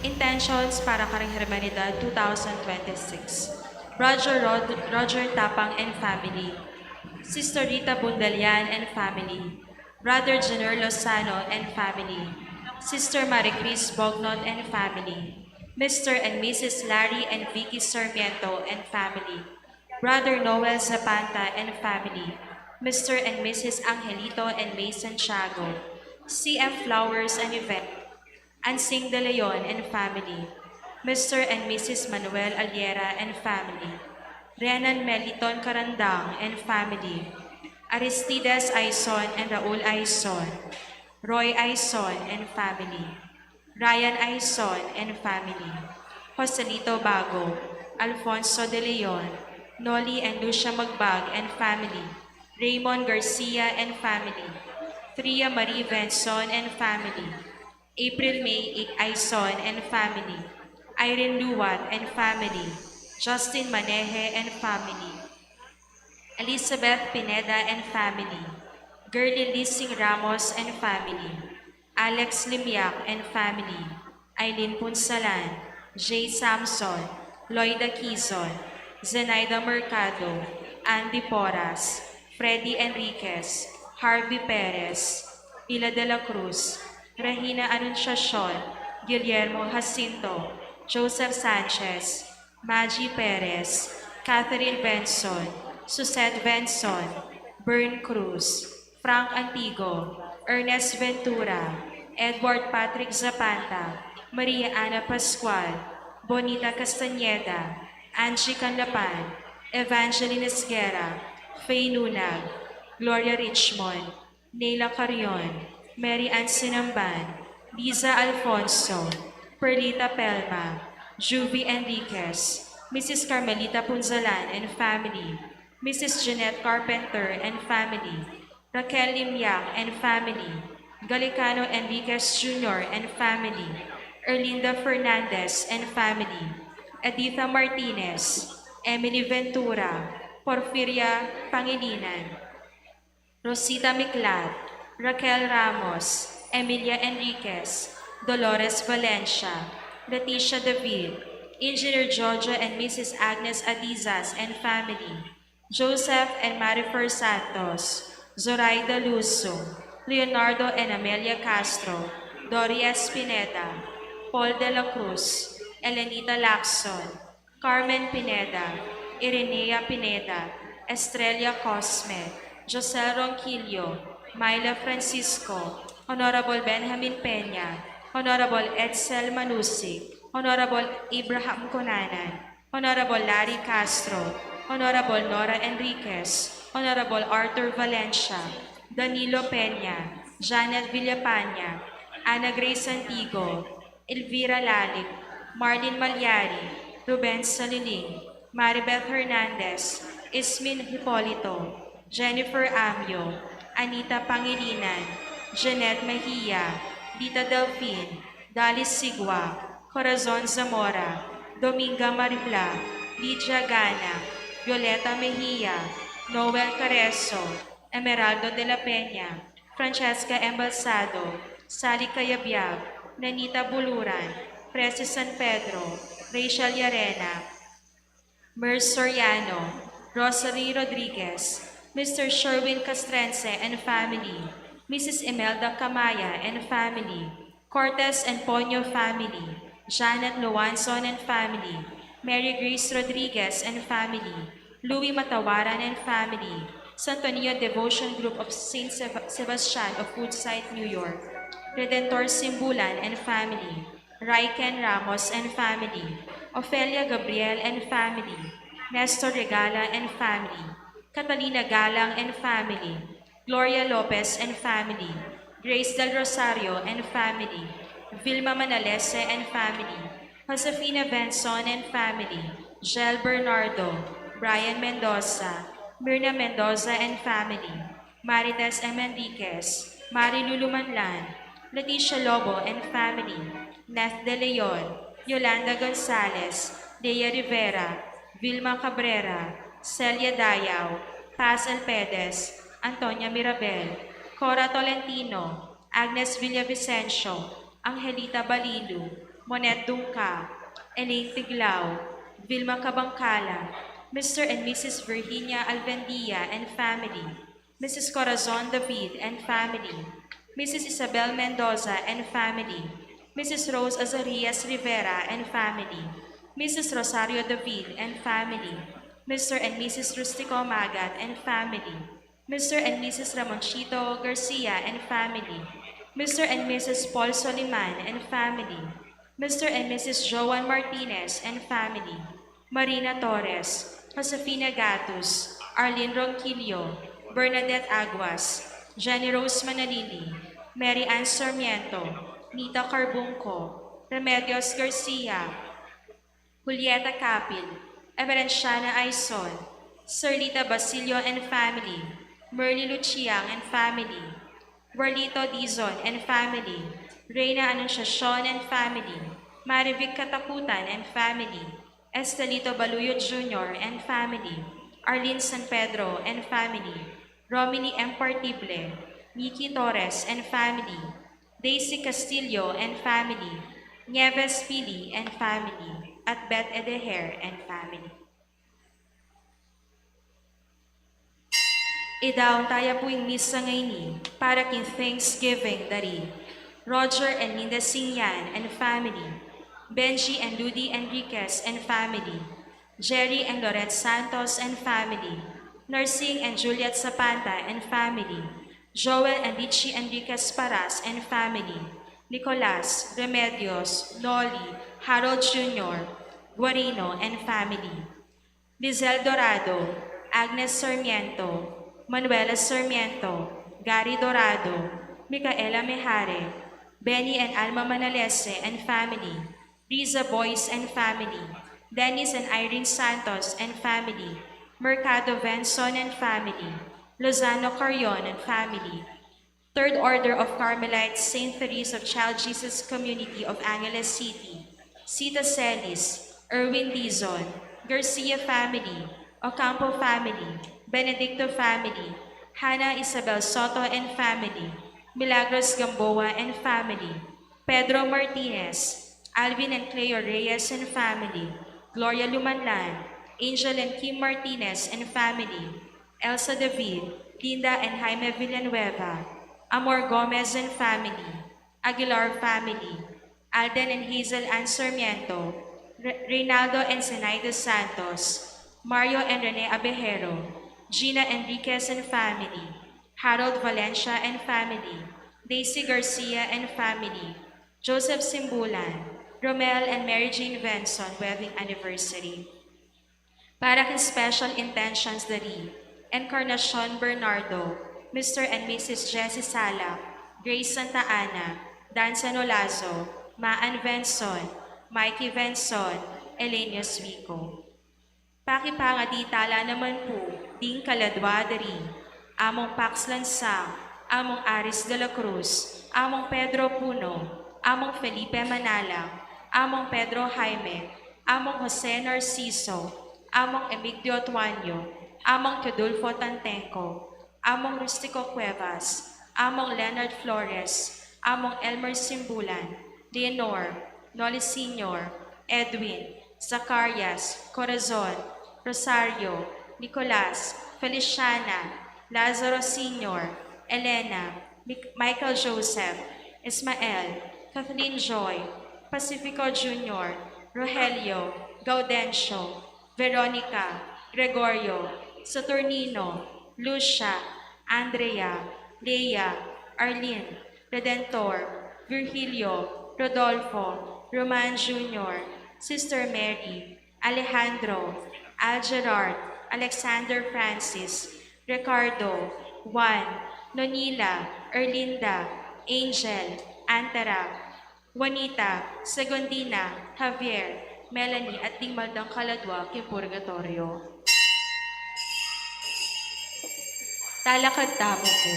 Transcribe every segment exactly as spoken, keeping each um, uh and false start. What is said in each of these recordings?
Intentions para karing Hermandad two thousand twenty-six. Roger Rod-, Roger Tapang and family. Sister Rita Bundalian and family. Brother Jenner Lozano and family. Sister Marie Chris Bognot and family. Mister and Missus Larry and Vicky Sarmiento and family. Brother Noel Zapanta and family. Mister and Missus Angelito and May Santiago. C M Flowers and event. Ansing De Leon and family, Mister and Missus Manuel Aliera and family, Renan Meliton Carandang and family, Aristides Aison and Raul Aison, Roy Aison and family, Ryan Aison and family, Joselito Bago, Alfonso De Leon, Noli and Lucia Magbag and family, Raymond Garcia and family, Tria Marie Benson and family, April May Aison and family, Irene Luwat and family, Justin Maneje and family, Elizabeth Pineda and family, Gerly Lising Ramos and family, Alex Limiak and family, Eileen Punsalan, Jay Samson, Loida Quizon, Zenaida Mercado, Andy Porras, Freddy Enriquez, Harvey Perez, Villa de la Cruz, Regina Anunciacion, Guillermo Jacinto, Joseph Sanchez, Maggie Perez, Catherine Benson, Suzette Benson, Bern Cruz, Frank Antigo, Ernest Ventura, Edward Patrick Zapanta, Maria Ana Pascual, Bonita Castañeda, Angie Canlapan, Evangeline Esguerra, Faye Nunag, Gloria Richmond, Neila Carrion, Mary Ann Sinamban, Liza Alfonso, Perlita Pelma, Juvie Enriquez, Missus Carmelita Punzalan and family, Missus Jeanette Carpenter and family, Raquel Limyak and family, Galicano Enriquez Junior and family, Erlinda Fernandez and family, Editha Martinez, Emily Ventura, Porfiria Pangilinan, Rosita Miklat, Raquel Ramos, Emilia Enriquez, Dolores Valencia, Leticia David, Engineer Jojo and Missus Agnes Adizas and family, Joseph and Marifer Santos, Zoraida Lusung, Leonardo and Amelia Castro, Doria Spineda, Paul de la Cruz, Elenita Lacson, Carmen Pineda, Irenea Pineda, Estrella Cosme, Josel Ronquillo, Myla Francisco, Honorable Benjamin Peña, Honorable Edsel Manusic, Honorable Abraham Cunanan, Honorable Larry Castro, Honorable Nora Enriquez, Honorable Arthur Valencia, Danilo Peña, Janet Villapaña, Ana Grace Antigo, Elvira Lalic, Marlene Malyari, Ruben Saliling, Maribeth Hernandez, Ismin Hipolito, Jennifer Amio, Anita Pangilinan, Jeanette Mejia, Lita Delfin, Dalis Sigua, Corazon Zamora, Dominga Maripla, Lydia Gana, Violeta Mejia, Noel Careso, Emeraldo de la Peña, Francesca Embalsado, Sally Cayabyab, Nanita Buluran, Presi San Pedro, Rachel Llarena, Merce Soriano, Rosary Rodriguez, Mister Sherwin Castrense and family, Missus Imelda Camaya and family, Cortez and Ponyo family, Janet Loanzon and family, Mary Grace Rodriguez and family, Louis Matawaran and family, Santo Niño Devotion Group of Saint Seb-, Sebastian of Woodside, New York, Redentor Simbulan and family, Raiken Ramos and family, Ofelia Gabriel and family, Nestor Regala and family, Catalina Galang and family, Gloria Lopez and family, Grace Del Rosario and family, Vilma Manalese and family, Josefina Benson and family, Jel Bernardo, Brian Mendoza, Mirna Mendoza and family, Marites M. Enriquez, Mari Lulu Manlan, Leticia Lobo and family, Neth De Leon, Yolanda Gonzalez, Lea Rivera, Vilma Cabrera, Celia Dayao, Paz Elpedes, Antonia Mirabel, Cora Tolentino, Agnes Villavicencio, Angelita Balilu, Monet Dungca, Elaine Tiglao, Vilma Cabangcala, Mister and Missus Virginia Alvendia and family, Missus Corazon David and family, Missus Isabel Mendoza and family, Missus Rose Azarias Rivera and family, Missus Rosario David and family, Mister and Missus Rustico Magat and family, Mister and Missus Ramonchito Garcia and family, Mister and Missus Paul Soliman and family, Mister and Missus Joan Martinez and family, Marina Torres, Josefina Gatus, Arlene Ronquillo, Bernadette Aguas, Jenny Rose Manalili, Mary Ann Sarmiento, Nita Carbungco, Remedios Garcia, Julieta Capil, Emerenciana Aison, Serlita Basilio and family, Merly Luciang and family, Warlito Dizon and family, Reina Anunciacion and family, Marivic Katakutan and family, Estelito Baluyo Junior and family, Arlene San Pedro and family, Romily M. Partible, Nikki Torres and family, Daisy Castillo and family, Nieves Pili and family, at Beth Edeher and family. Idaun taya pu ing misa ngeni para king Thanksgiving dari Roger and Linda Singyan and family, Benji and Ludi Enriquez and family, Jerry and Lorette Santos and family, Nursing and Juliet Zapata and family, Joel and Richie Enriquez Paras and family, Nicolas, Remedios, Noli, Harold Junior, Guarino and family, Lizelle Dorado, Agnes Sarmiento, Manuela Sarmiento, Gary Dorado, Micaela Mejare, Benny and Alma Manalese and family, Riza Boyce and family, Dennis and Irene Santos and family, Mercado Venson and family, Lozano Carion and family, Third Order of Carmelites, Saint Therese of Child Jesus Community of Angeles City, Sita Celis, Erwin Dizon, Garcia family, Ocampo family, Benedicto family, Hannah Isabel Soto and family, Milagros Gamboa and family, Pedro Martinez, Alvin and Cleo Reyes and family, Gloria Lumanlan, Angel and Kim Martinez and family, Elsa David, Linda and Jaime Villanueva, Amor Gomez and family, Aguilar family, Alden and Hazel Ann Sarmiento, Re- Reynaldo and Zenaida Santos, Mario and Rene Abejero, Gina Enriquez and family, Harold Valencia and family, Daisy Garcia and family, Joseph Simbulan, Romel and Mary Jane Venson wedding anniversary. Para king special intentions dari Encarnacion Bernardo, Mister and Missus Jessie Sala, Grace Santa Ana, Dan Senolazo, Maan Venson, Mikey Venson, Elenius Vico. Pakipangadi tala naman pu ding kaladwa dari Among Pax Lansang, Among Aris de la Cruz, Among Pedro Puno, Among Felipe Manala, Among Pedro Jaime, Among Jose Narciso, Among Emigdio Tuanyo, Among Teodulfo Tantenco, Among Rustico Cuevas, Among Leonard Flores, Among Elmer Simbulan, Leonor, Noli Senior, Edwin, Zacarias, Corazon, Rosario, Nicolas, Feliciana, Lazaro Senior, Elena, Mic- Michael Joseph, Ismael, Kathleen Joy, Pacifico Junior, Rogelio, Gaudencio, Veronica, Gregorio, Saturnino, Lucia, Andrea, Lea, Arlene, Redentor, Virgilio, Rodolfo, Roman Junior, Sister Mary, Alejandro, Al Gerard, Alexander Francis, Ricardo, Juan, Nonila, Erlinda, Angel, Antara, Juanita, Segundina, Javier, Melanie, at ding mal dang kaladwa king purgatoryo. Talakad tamu pu.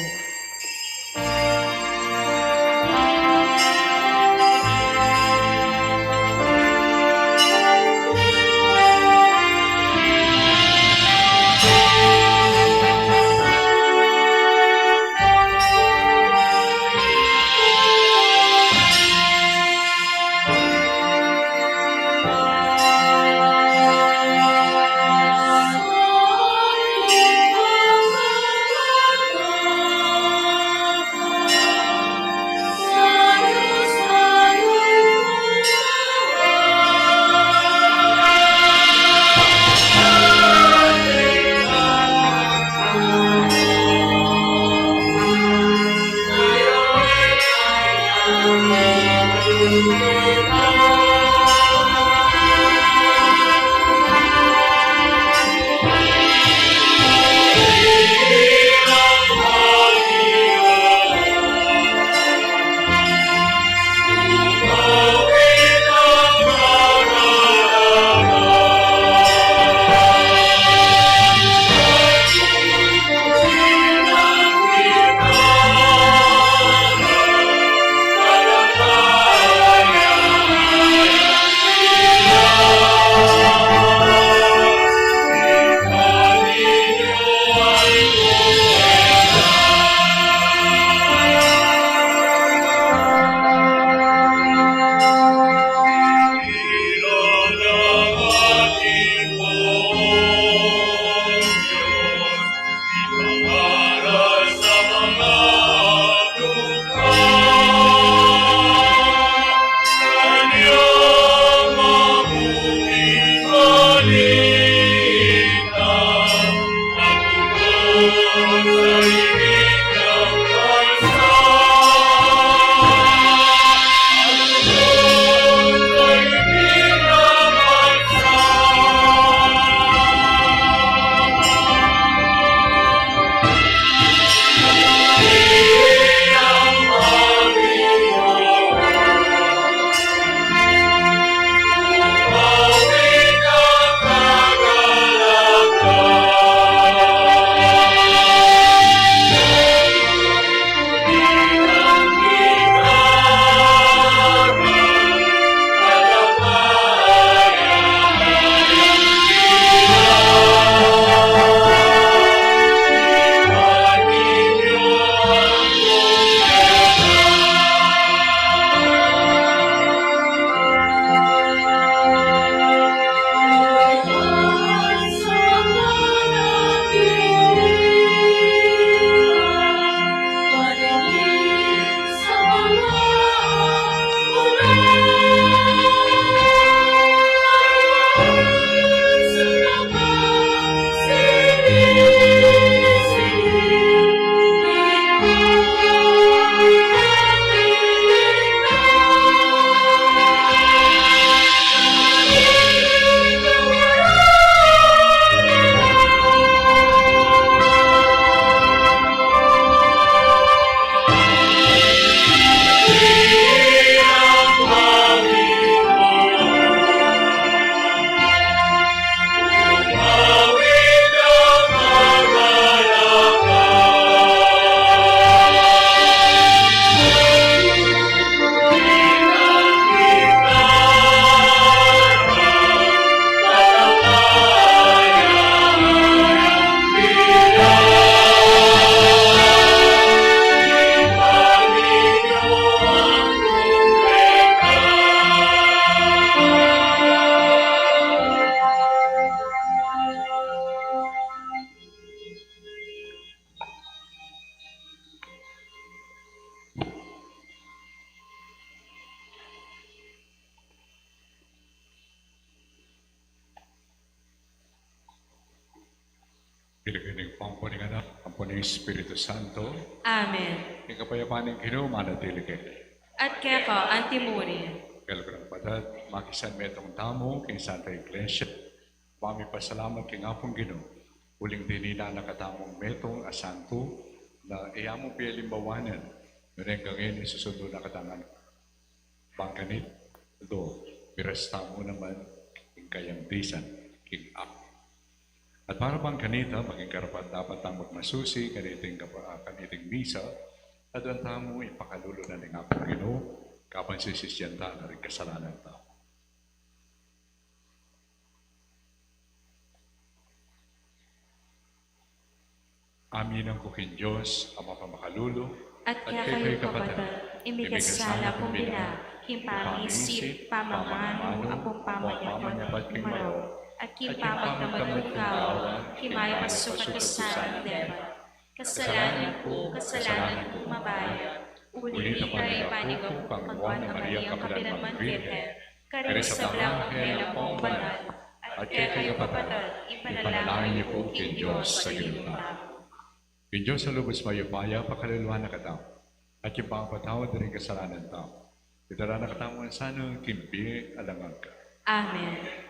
King lagyu ning Ibpa, ampo ning Anak, ampo ning Espiritu Santo. Amen. Ing kapayapan ning Ginu manatili kekayu. At keka antimurin. Kaluguran, kapatad, makisanmetung tamu king Santa Iglesia. Mamipasalamat king Apung Ginu uling dininan na katamung metung a santu na iya mu pialimbawanan, nune ngeni susundu na katamu ngan. Bang kanita, do, miras tamu naman ing kayang disan king Apu. At para bang kanita, maging karapat-dapat tamung magmasusi kaniting kapa-, ah, kaniting misa, aduan tamu ing pakalulu na ning Apung Ginu, kabang sisisian ta na ring kasalanan tamu. Aminan ku king Dios, Ama pamakalulu, at kekayu, kapatad, ing mikasala kung bina, king pamisip, pamamanu, ampong pamanyapat king marok, at king pamagdamag kung gawa, king mayap a sukat king debat. Kasalanan ku, kasalanan kung mabayat, uli na ring panigapu ku kang Nuan a Maria kapilanman Virgen, karing sablang anghel ampong banal, at kekayu, kapatad, ipanalangin yu ku king Dios a Ginu tamu. Ing Dios a lubus mayupaya pakaluluan na katamu, at king pamapatawad da ring kasalanan tamu, idala na katamu ngan sana king bie alang angga. Amen.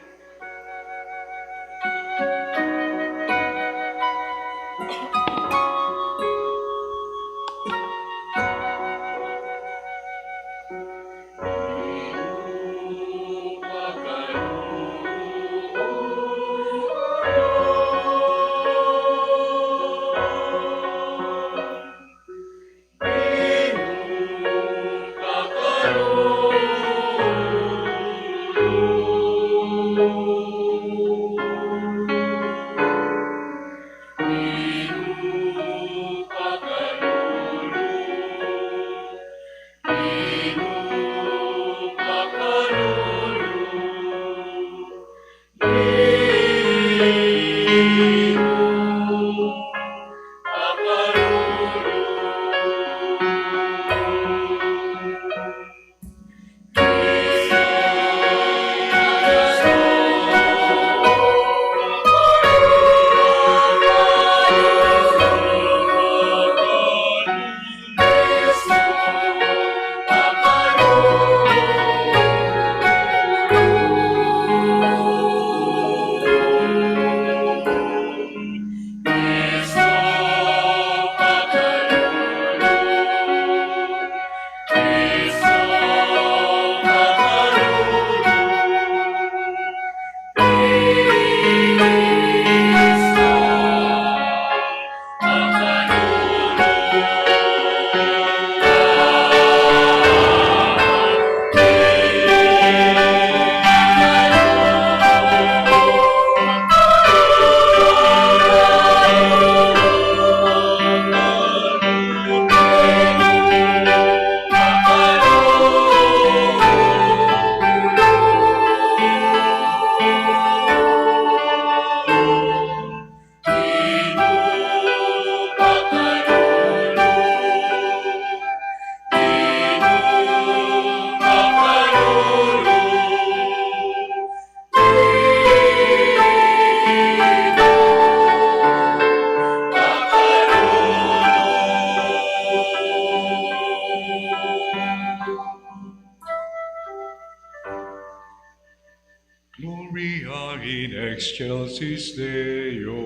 Excelsis Deo.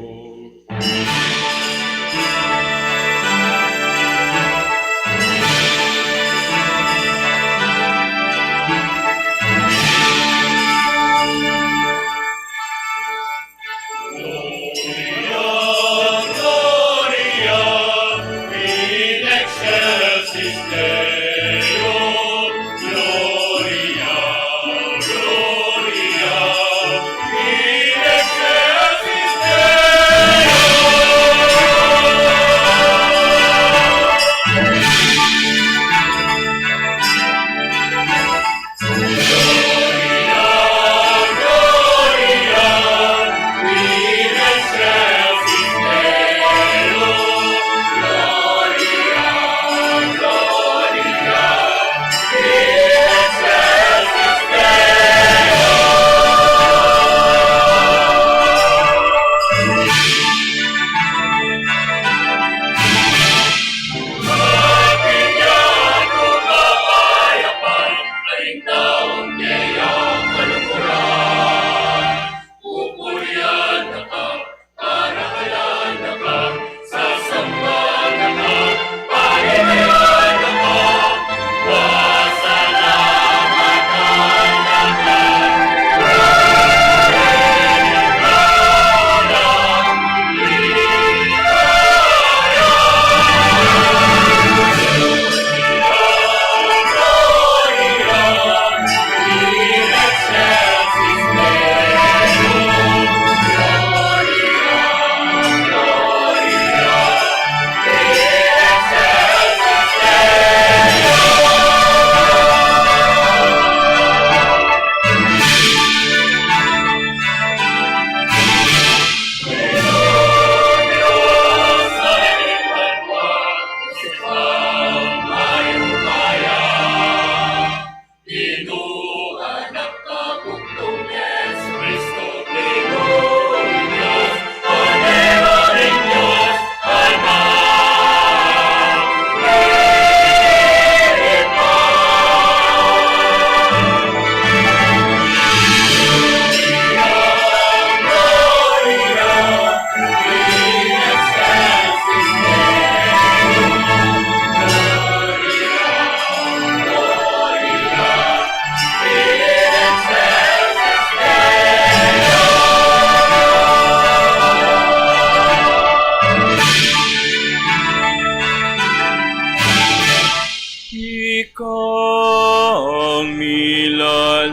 Ikang milalako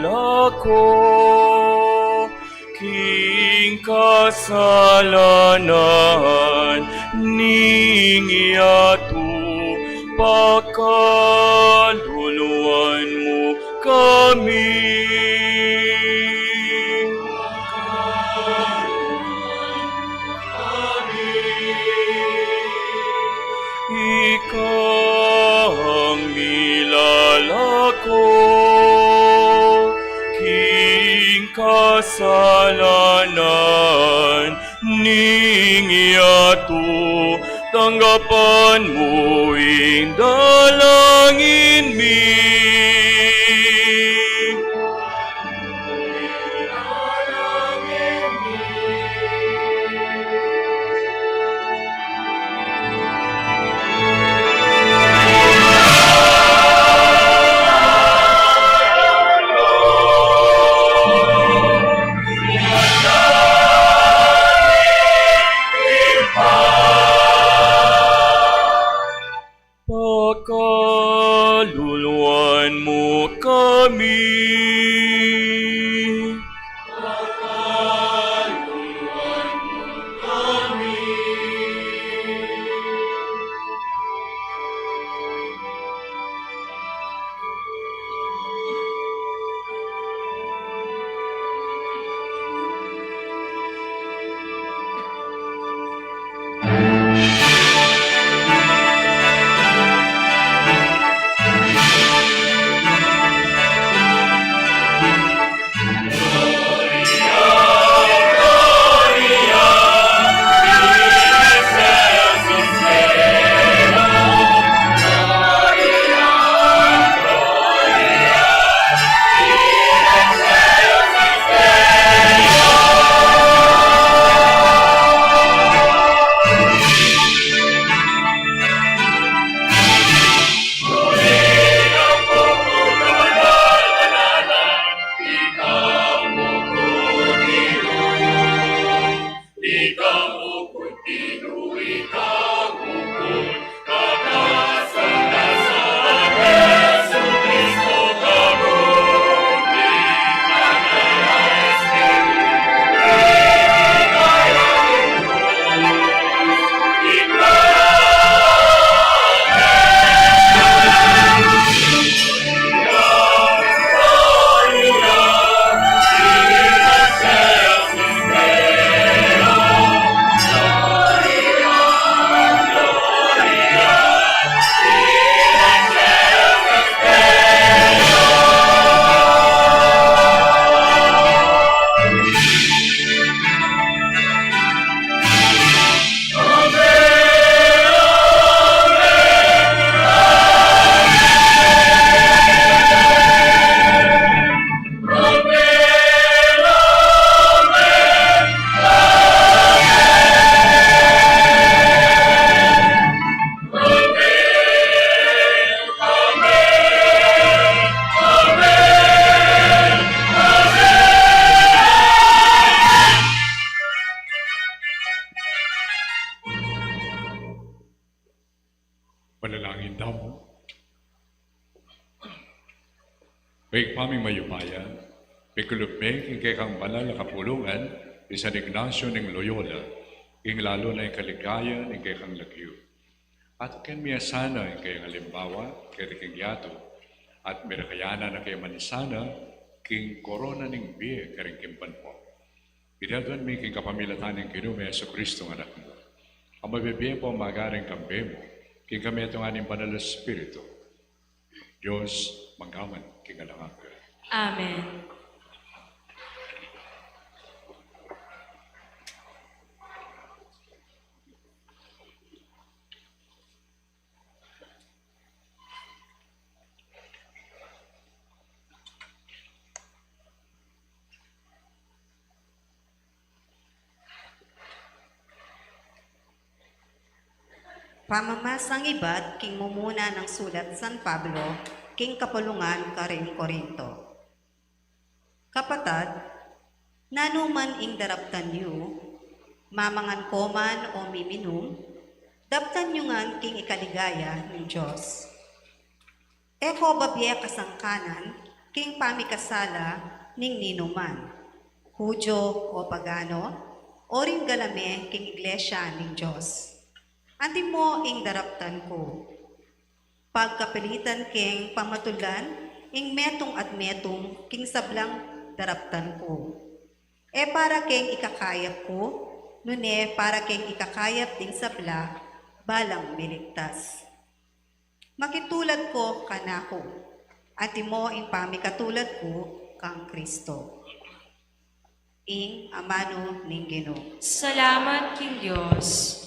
king kasalanan ning yatu, pakaluluan mu kami. Ikang milalako king kasalanan ning yatu, tanggapan mu ing dalangin mi. Pakaluluan Panalangin tamu. Ibpa ming mayupaya, pikulub mi king kekang banal a kapulungan i San Ignacio ning Loyola, king lalu na ing kaligayan ning kekang lagyu. At ken mi sana ing kayang alimbawa keti king yatu, at mirakayanan na kaya man sana king korona ning bie karing kimban mu. Iti aduan mi king kapamilatan ning Ginu ming Jesucristo a Anak mu, a mabibie at magaring kambe mu king kametungan ning Banal a Espiritu, Dios, mangga man king alang angga. Amen. Pamamasang ibat king mumuna nang sulat San Pablo king kapulungan karing Corinto. Kapatad, nanu man ing daraptan yu, mamangan ko man o miminum, daptan yu ngan king ikaligaya ning Dios. E ko babie kasangkanan king pamikasala ning ninuman, Judio o pagano, o ring gala me king iglesia ning Dios. Antimo ing daraptan ku. Pagkapilitan keng pamatulan ing metung at metung king sablang daraptan ku. E para keng ikakayap ku, nune para keng ikakayap ding sabla, balang miligtas. Makitulad ko kanaku, antimo ing pamikatulad ku kang Kristo. Ing amanu ning Ginu. Salamat king Dios.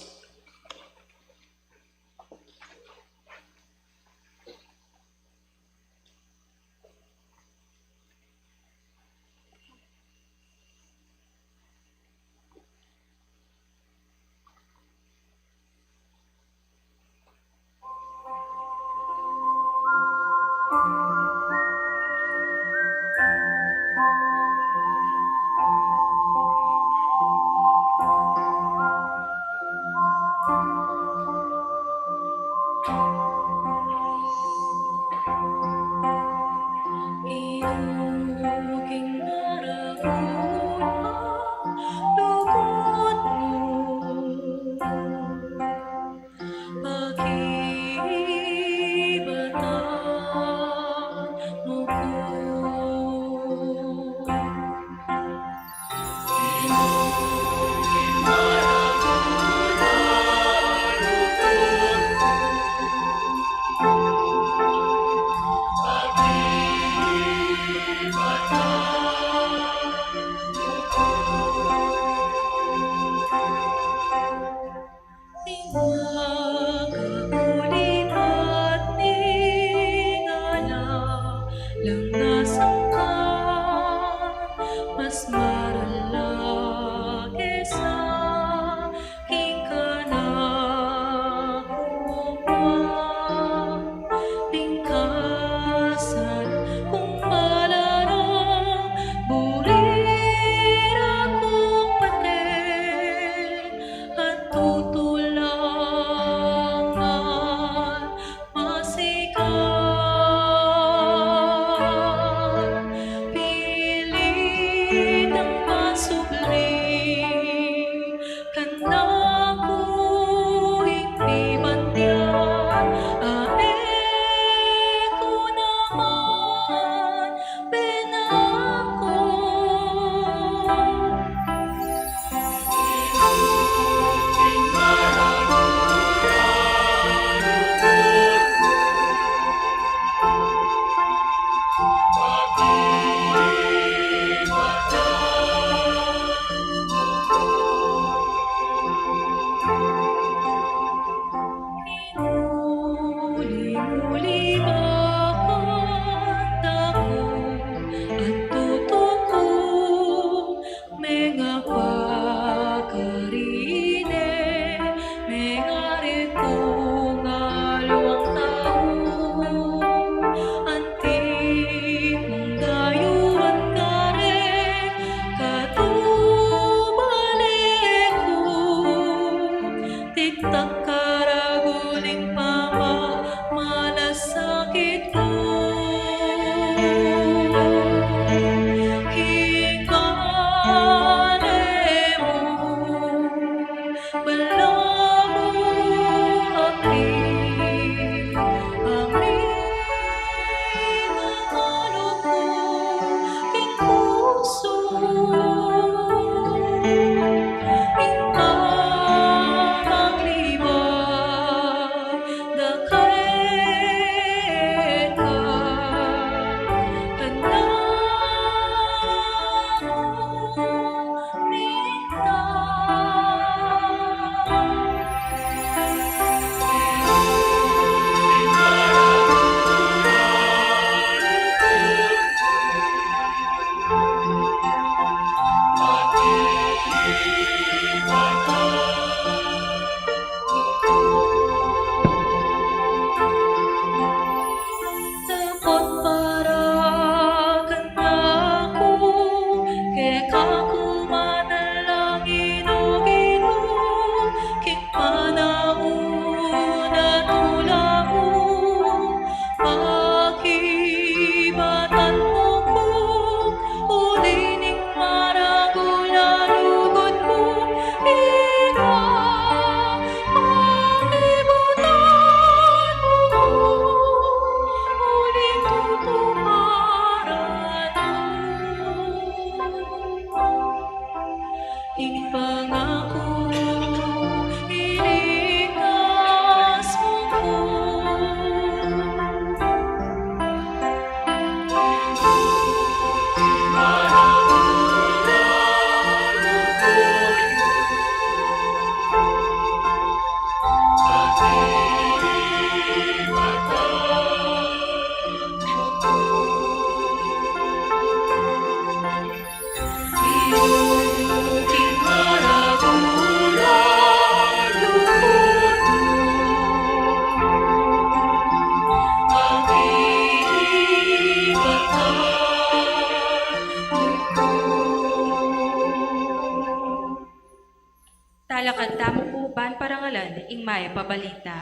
ing Mayap a Balita.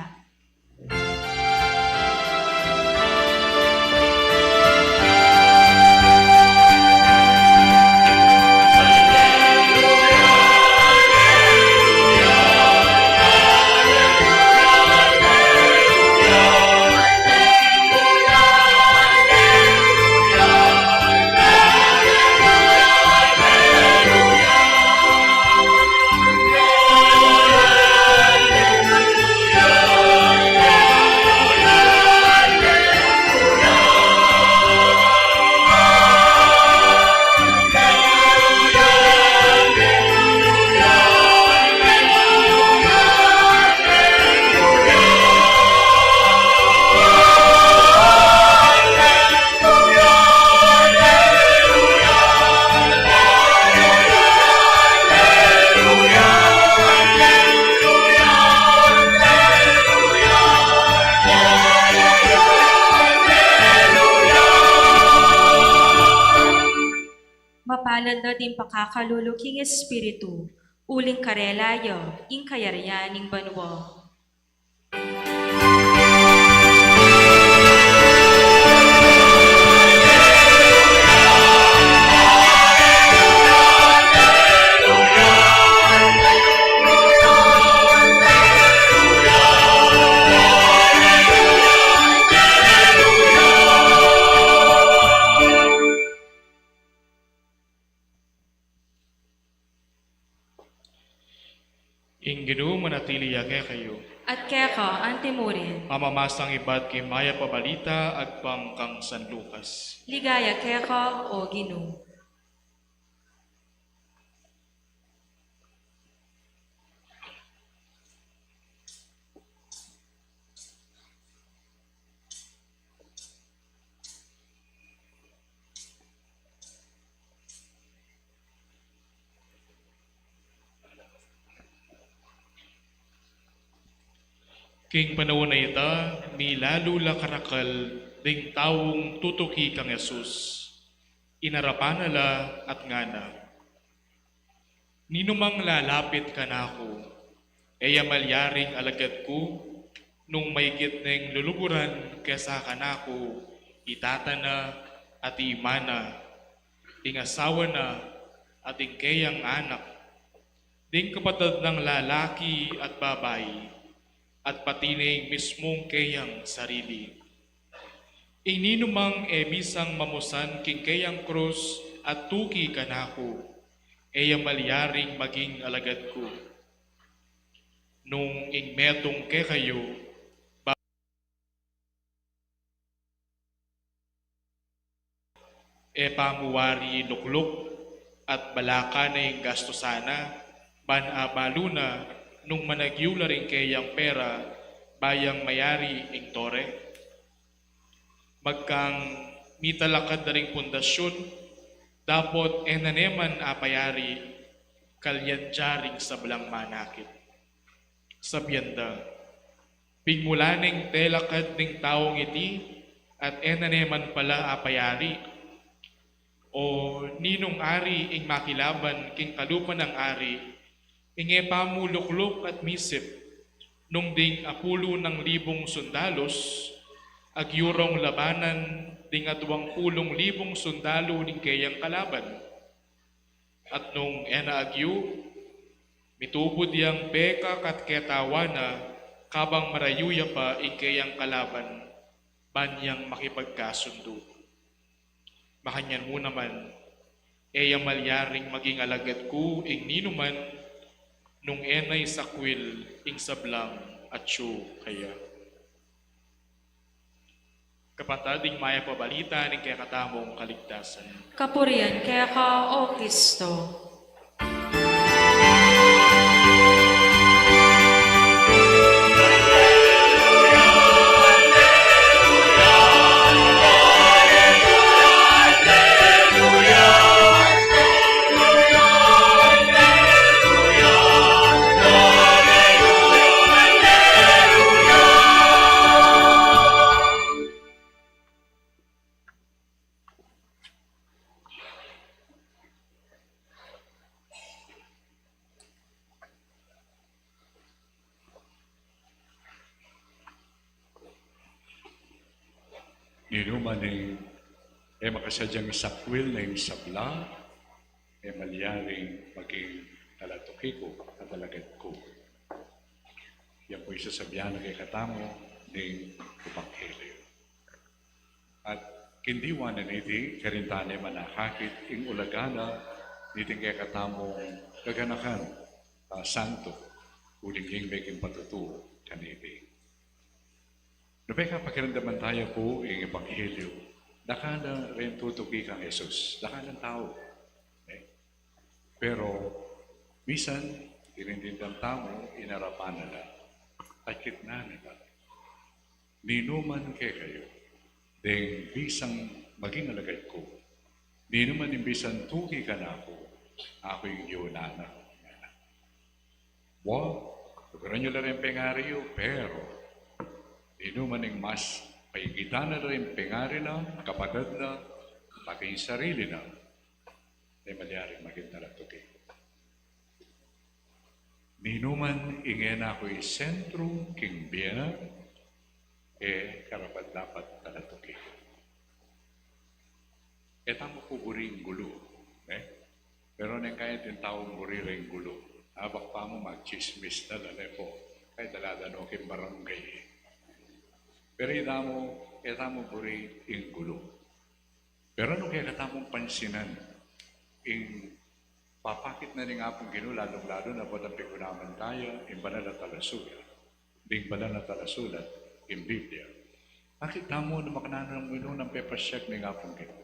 Mapalad la ding pakakalulu king Espiritu, uling karela ya ing kayarian ning banua. Ing Ginu manatili ya kekayu. At keka antimurin. Pamamasang ibat king Mayap a Balita agpang kang San Lucas. Ligaya keka, o Ginu. King panaun a ita, milalu la karakal ding taung tutuki kang Jesus. Inarapan na la at ngana, "Ninumang lalapit kanaku, e ya malyaring alagad ku, nung maigit neng luluguran kesa kanaku i tata na at i ima na, ing asawa na at ing keyang anak, ding kapatad nang lalaki at babai, at pati na ing mismung keyang sarili. Ing ninumang e bisang mamusan king keyang krus at tuki kanaku, e ya malyaring maging alagad ku. Nung ing metung kekayu, e pa mu wari lukluk at balaka na ing gastusan na, ban abalu na nung managyu la ring keyang pera, ba yang mayari ing tore? Magkang mitalakad na ring pundasyun, dapot e na ne man apayari, kalyan da ring sablang manakit." Sabian da, "Pigmula neng telakad ning taung iti, at e na ne man pala apayari. O ninung ari ing makilaban king kalupa nang ari, ing e pa mu lukluk at misip, nung ding apulu nang libung sundalus, agyu rong labanan ding aduang pulung libung sundalu ning keyang kalaban? At nung e na agyu, mitubud yang pekak at ketawa na, kabang marayu ya pa ing keyang kalaban, ban yang makipagkasundu. Makanyan mu naman, e ya malyaring maging alagad ku ing ninuman, nung e na isakwil ing sablang atyu kaya." Kapatad, ing Mayap a Balita ning kekatamung kaligtasan. Kapurian keka, O Kristo. Ninuman ing e makasadyang sakwil ning sabla, e malyaring maging talatuki ku at alagad ku. Yan pu ing sasabian na kekatamu ning Ebanghelyo. At king diwa na niti, karin tane manakakit ing ulaga na niting kekatamung kaganakan, ah, santo, uling ing meging patutu kaniti. Nung pekapakiramdaman taya pu ing Ebanghelyo, dakal na ring tutuki kang Jesus, dakal nang tau. Eh? Pero, misan, dirindinan tamu, inarapan na la, at kitnan na la. Ninuman kekayu, deng bisang maging alagad ku, ninuman ing bisang tuki kanaku, aku ing yunan na. Wa, luguran yu la ring pengari yu, pero ninuman ing mas paigitan na la ring pengari na, kapatad na, pati ing sarili na, e malyaring maging talatuki. Ninuman ing e na ku isentru king bie na, e karapat-dapat talatuki. E tamu pu buri ing gulu, eh? Pero neng kaya atin taung buri ring gulu. Abak pa mu magtsismis na la, ne pu. Kaya dala-dala no king barangay. Pero e tamu, e tamu buri ing gulu. Pero nung kekatamung pansinan ing papakit na ning Apung Ginu, lalung-lalu na potang pigunaman taya ing banal a talasulat, ding banal a talasulat, ing Biblia. Bakit tamu na makananu nang Ginu nang pepasyag ning Apung Ginu?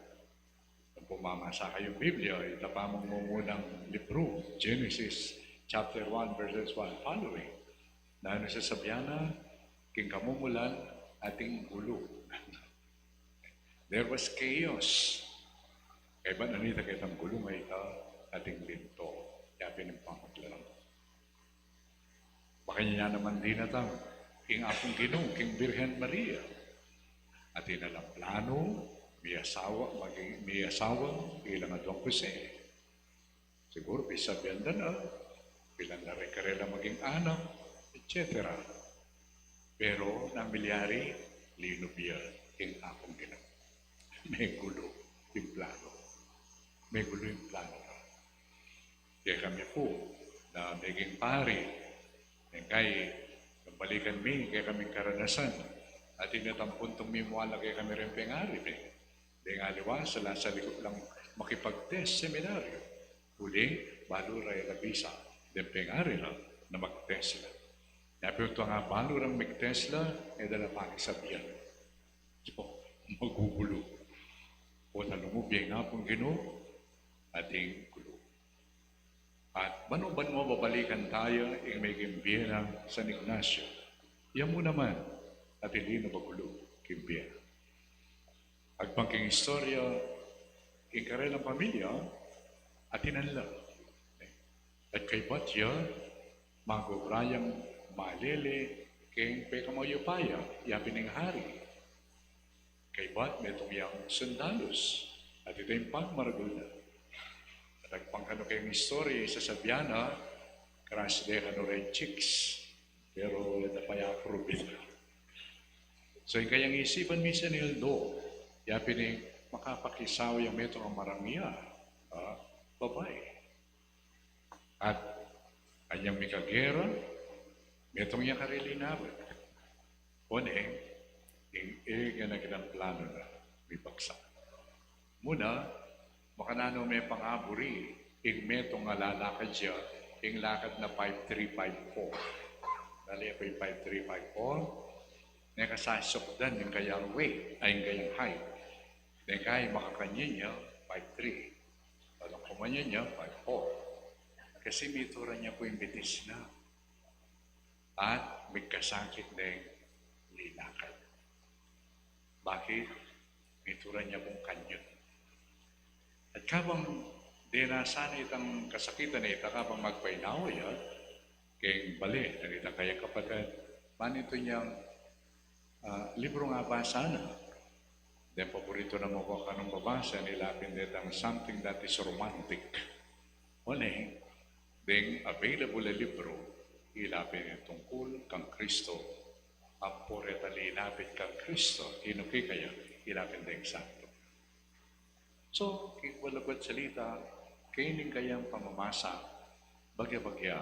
Nung pumamasa kayung Biblia, itapa mung mumunang libru, Genesis chapter one, verses one following. Nanu sasabian na, king kamumulan ating gulu. There was chaos. Kaybat na nita ketang gulu, mayta ating linto. Yapin ing pamaglalang. Makanyan naman dinatang ing Apung Ginu king Birhen Maria. Atin na lang planu, miyasawa, maging, miyasawa, ilang aduang Jose. Siguru, pisabian da na, bilang na rin karela maging anak, et cetera. Pero, nung milyari, linub ya ing Apung Ginu. Megulu ing planu. Megulu ing planu na. Kaya kami pu, na meging pari, engkay, balikan mi, kaya kaming karanasan, at inatampun tung mimuala kaya kami ring pengari, eh. Deng aliwa, sala sa likut lang makipag-test seminaryo. Uling, balu ra e la bisa, deng pengari la, na mag-test la. Yapin tuang abalu rang mag-test la, e da la pakisabian. Diba, magugulu. Potang lumub ya ing Apung Ginu, ating gulu. At banua-banua babalikan taya ing meging bie nang San Ignacio. Ya mu naman, atin linub a gulu king bie. Agpang king istorya, ing karelang pamilya, atinan la. At kaybat ya, magobra yang malele, keng pekamayupaya, yapin ing hari. Kaybat metung yang sundalus, at ita ing pagmaragul na. At agpang kanu keng istorya, sasabian na, crush de kanu reng chicks, pero e da pa ya-approve ita. So, ing kayang isipan misan i Aldo, yapin ing makapakisawa yang metung a marangya, ah, babai. At anyang mikagera, metung ya kareli na rin. Oneng, ing e gana-ganang planu na mibagsak. Muna, makananu me pangaburi, ing metung a lalakad ya, ing lakad na five three, five four. Dali ya pa ing five three, five four, ne kasasukdan ing kayang weight, ay, ing kayang height. Deng kaya makakanyan ya, five three. Deng kumanyan ya, five four. Kasi mituran ya pu ing bitis na. At migkasakit deng linakad. Bakit? Mituran ya pung kanyut. At kabang dinasan itang kasakitan na ita, kabang magpainawa ya, keng bale, nang itang kayang kapatad, manitu niyang, ah, librung abasa na. Deng paborito na mu kanung babasa, nila pin detang something that is romantic. Oneng, deng available a libru, ila pin tungkul kang Kristo. Ampo reta linapit kang Kristo, inu kekaya, Ilapin deng santo. So, kikwa laguat salita, keni kayang pamamasa, bagya-bagya,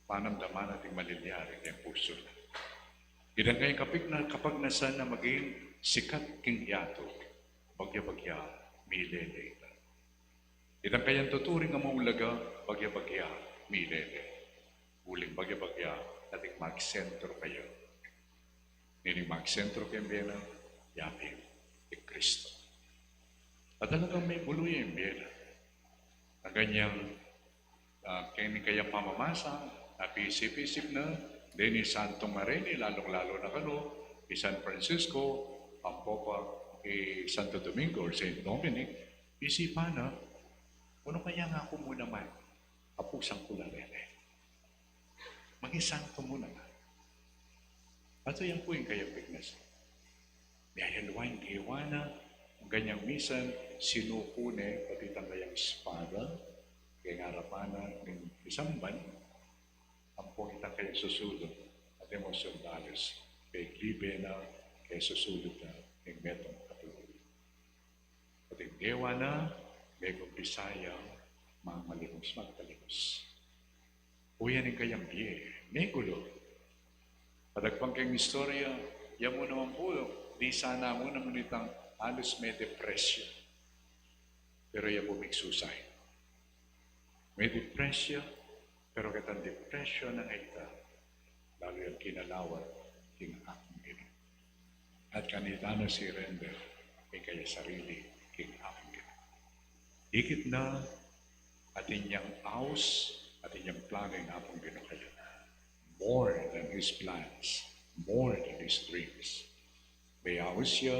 panamdaman na ding malilyari keng pusu na. Itang kayang kapigna-, kapagnasan na maging sikat king yatu, bagya-bagya, milele ita. Itang kayang tuturing a maulaga, bagya-bagya, milele. Uling bagya-bagya, ating magsentro kaya. Ngening magsentro keng bie na, yapin i Kristo. At talagang mebulu ya ing bie na. Ang kanyang, ah, keni kayang pamamasa, napisip-isip na, deni santung areni, lalung-lalu na kanu, i San Francisco, ampo pa, i Santo Domingo or Saint Dominic, isipan na, nanu kaya nga ku mu naman, apusan ku la reni. Maging santo mu naman. At yan pu ing kayang pignasan. Miyayaliwa ing gewa na, ang kanyang misan, sinuku ne, pati itang kayang espada, keng arapan na ning isamban, ampo itang kayang susulud, at ing mga sundalus, peglibe na, keng susulud na, ning metung a tulu. At ing gewa na, megumpisa yang mamalimus, magtalimus. Uyan ing kayang bie, mebulu. Padagpang keng istorya, ya mu naman pu, di sana mu naman itang halus medepresya. Pero ya pu migsusay. Medepresya, pero ketang depresya na nga ita, lalu yang kinalawan king Apung Ginu. At kanita na surrender ing kayang sarili king Apung Ginu. Dikit na atin yang aus, atin yang plano ing Apung Ginu kaya. More than his plans, more than his dreams. May aus ya,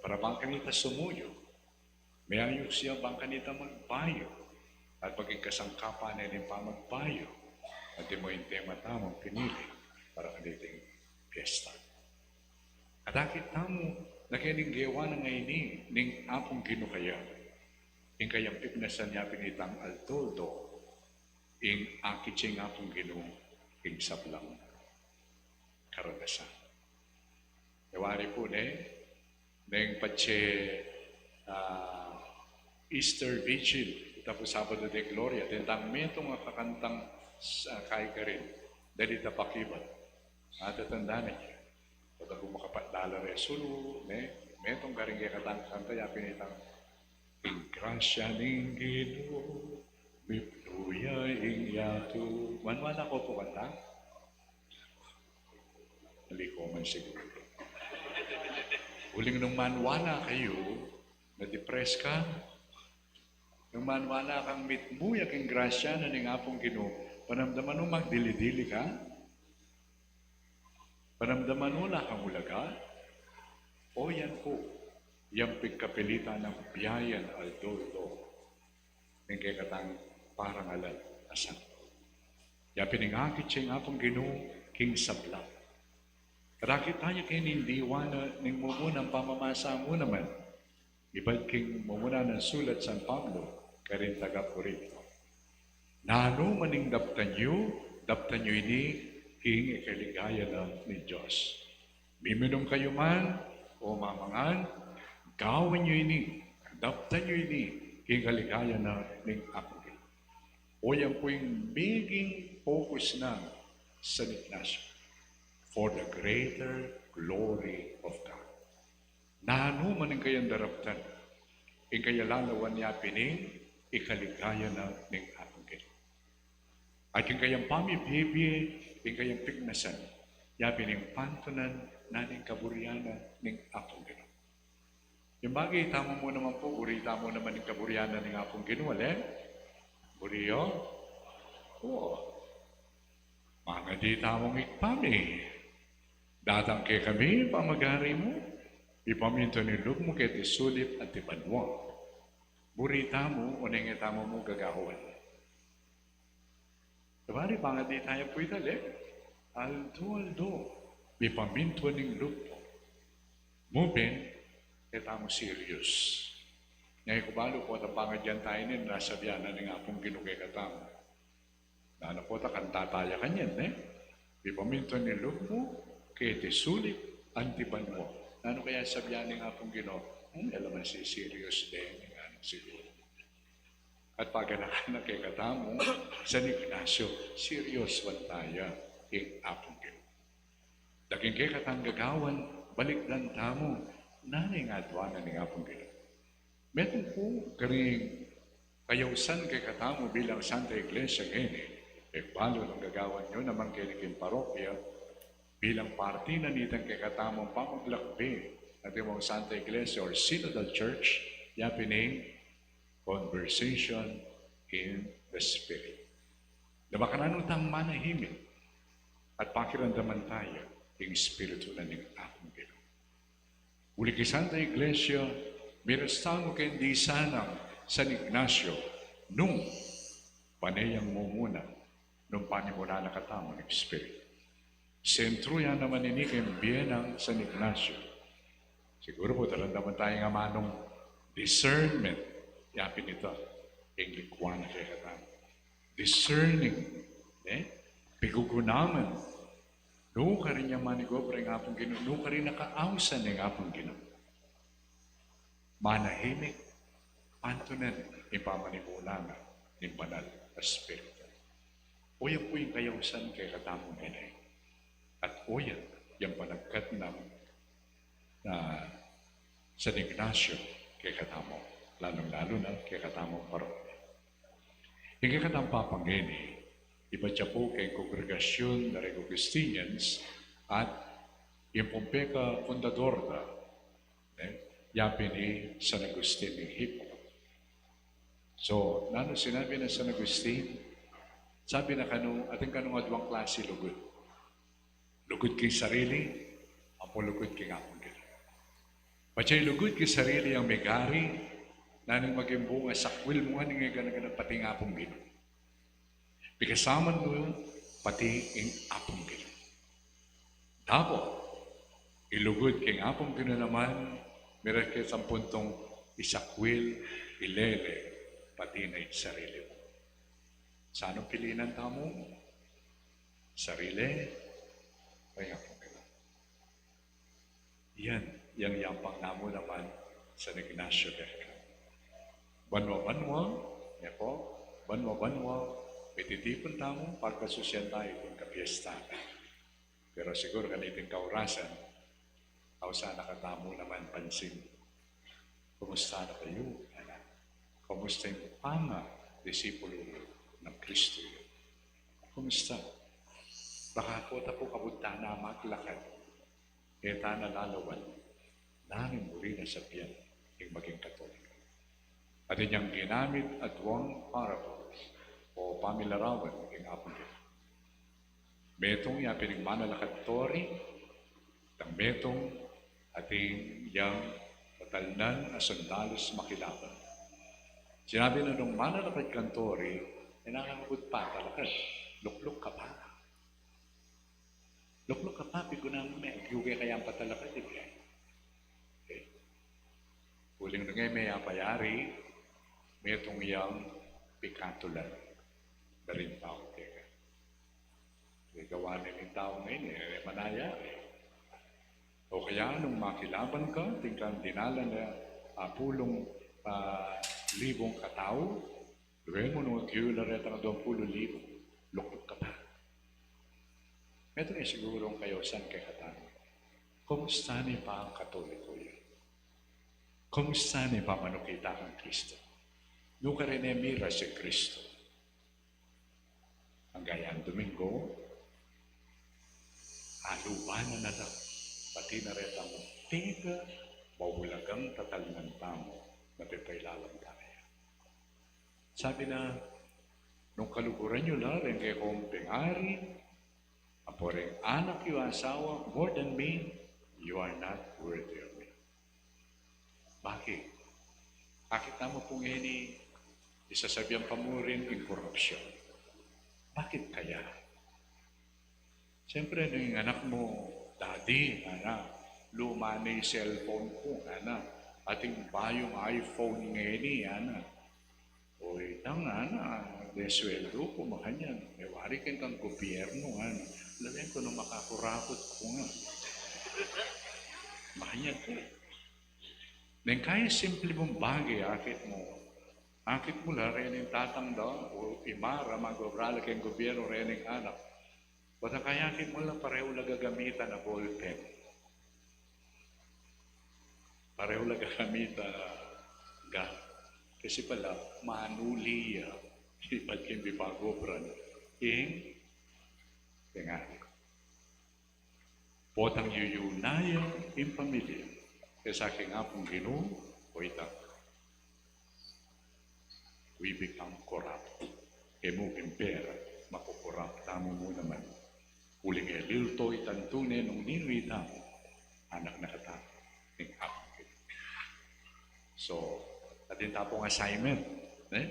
para bang kanita sumuyu. May aus ya bang kanita magbayu, at maging kasangkapan na ning pamagbayu, at imo ing tema tamung pinili para kaniting piyesta. At akit tamu, na kening gewa na ngeni ning Apung Ginu kaya, ing kayang pignasan ya pin itang aldo-aldo, ing akit ya ing Apung Ginu, ing sablang karanasan. Yawari pu ne, neng patse, ah, Easter Vigil, ita pu Sabado de Gloria, deng tang metung a kakantang, ah, kaykarin, dali ta pakibat. Atatandanan ye. Pota ku makapat lala re sulu, ne, metung karin kekatang kanta, yapin itang, ing grasya ning Ginu, miblu ya ing yatu. Manwala ko pu kanta? Malikuman siguru. Uling nung manwala kayu, na-depress ka, nung manwala kang mitmu ya king grasya na ning Apung Ginu, panamdaman mu magdili-dili ka? Panamdaman mu la kang ulaga? O yan pu, yang pigkapilitan nang biayan aldo-aldo ning kekatang parangalan a santo. Ya pin ing akit ya ing Apung Ginu king sabla. Rakit tamu kening diwa na ning mumunang pamamasa mu naman. Ibat king mumuna nang sulat San Pablo karing taga-Corinto. Nanu man ing daptan yu, daptan yu ini king ikaligaya na ning Dios. Miminum kayu man o mamangan, gawan yu ini, daptan yu ini king kaligayan na ning Apung Ginu. O yan pu ing meging focus nang San Ignacio, for the greater glory of God. Nanu man ing kayang daraptan, ing kayang lalawan ya pin ing ikaligaya na ning Apung Ginu. At ing kayang pamibie-bie, ing kayang pignasan, ya pin ing pantunan na ning kaburian na ning Apung Ginu. Ing bagay tamu mu naman pu, buri tamu naman ing kaburian na ning Apung Ginu, ale? Buri yu? O. Mangadi tamung Ibpa mi, datang kekami ing pamagari mu, mipamintuan ing lub mu keti sulip anti banua. Buri tamu, oneng e tamu mu gagawan. Kabari, mangadi tamu pu ita, ale? Aldo-aldo, mipamintuan ing lub mu. Mu pin, e tamu serious. Nya e ku balu potang pangadian tamu ini, nasabian na ning Apung Ginu kekatamu. Nanu pota kanta taya kanyan, e? Mipamintuan ing lub mu keti sulip anti banua. Nanu kaya sabian ning Apung Ginu? Hmm, e la man si serious deng, nanu siguru. At paganakan na kekatamu, San Ignacio, serious man taya ing Apung Ginu. Daging kekatang gagawan, balikdan tamu, nanu ing aduan na ning Apung Ginu. Metung pu karing kayausan kekatamu bilang Santa Iglesia ngeni, e balu nung gagawan yu naman keni king parokya, bilang parti na nitang kekatamung pamaglakbe, atin mung Santa Iglesia or Synodal Church, yapin ing conversation in the Spirit. Na makananu tang manahimik at pakiramdaman taya ing Espiritu na ning Apung Ginu. Uli king Santa Iglesia, miras tamu keng disan nang San Ignacio, nung pane yang mumuna, nung panimunan na katamu ning Espiritu. Sentru ya naman ini keng bie nang San Ignacio. Siguru pu, daramdaman taya ing amanung discernment, yapin ita, ing likwan na kekatamu. Discerning, e? Pigugunaman, nukarin yang manigobra ing Apung Ginu, nukarin na kaausan ning Apung Ginu. Manahimik, pantunan ing pamanimunan na ning Banal a Espiritu. Oyan pu ing kayausan kekatamu ngeni. At oyan yang panagkat nang, ah, San Ignacio kekatamu, lalung-lalu na kekatamung parokya. Ing kekatamung Papa ngeni, ibat ya pu keng kongregasyun da ring Augustinians at ing pung pekapundador da, e, yapin i San Agustin ning Hipona. So, nanu sinabi nang San Agustin? Sabi na kanu, atin kanung aduang klasi lugud. Lugud king sarili, ampo lugud king Apung Ginu. Patse lugud king sarili yang migari, nanu ing maging bunga? Sakwil mu ngan ing gana-gana pati ing Apung Ginu. Pikasaman mu pati ing Apung Ginu. Dapot, ilugud king Apung Ginu naman, miras ke sampung tung isakwil, ilele, pati na ing sarili mu. Sanung pilinan tamu? Sarili, o ing Apung Ginu? Yan, yang yabang namu naman San Ignacio keka. Banua-banua, ya pu, banua-banua, mititipun tamu, pagkasusian tamu iting kapiestan. Pero siguru kaniting kaurasan, ausan na katamu naman pansin. Kumusta na kayu? Ana, kumusta ing pangadisipulo nang Kristo yu? Kumusta? Baka pu ta pu kabud ta na maglakad. E ta na lalawan. Nanu ing buri nang sabian ing maging Katoliko? Atin yang ginamit aduang parables o pamilarawan ing Apung Ginu. Metung yapin ing manalakad tori, dang metung atin yang tatalnan a sundalus makilaban. Sinabi na nung manalakad kang tori, e na ka kabud patalakad, lukluk ka pa. Lukluk ka pa, piguna mu me, agyu ke kayang patalakad, e. E. Uling nung e me apayari, metung yang pikatulan da ring tau keka. E, gawa na ning tau ngeni, e, manaya, e. O kaya nung makilaban ka, atin kang dinalan a, a, pulung, a, libung katau, luwe mu nung agyu la retang duang pulu't libu, lukluk ka pa. Metung ya sigurung kayausan kekatamu. Kumusta ne pa ing Katoliko yu? Kumusta ne pa manukit kang Kristo? Nukarin ne miras ing Kristo? Anggang Domingo, aluban na na la pati na retang pika maulagang tatalnan tamu, mapipailalam taya. Sabi na, nung kaluguran yu la reng kekong pengari, ampo reng anak yu, asawa, more than me, you are not worthy of me. Bakit? Bakit tamu pung ini isasabian pa mu rin ing korupsyon? Bakit kaya? Siyempre, nung ing anak mu, "Daddy," ngana, "luma ne ing cellphone ku," ngana, "atin bayung iPhone ngeni," ngana. "O itang," ngana, "de sweldo ku, makanyan, e wari keng kang gobyerno," ngana. "Lawen ku nung makakurakot ku nga." Anyag ka. Neng kaya simple mung bage, akit mu. Akit mu la reng tatang da, o ima ra mag-obra la keng gobyerno reng anak. Basta kaya akit mu la pareho la gagamitan a ballpen. Pareho la gagamitan a ga. Kasi pala, manuli ya. Ibat king pipag-obran. Ing, ing ari. Potang yuyuna ya ing pamilya. Kesa king Apung Ginu, o ita. We become corrupt. E mu king pera, makukorap tamu mu naman. Uling e lilto itang tune nung ninu itamu, anak na katamu ning Apung Ginu. So, atin ta pung assignment, eh?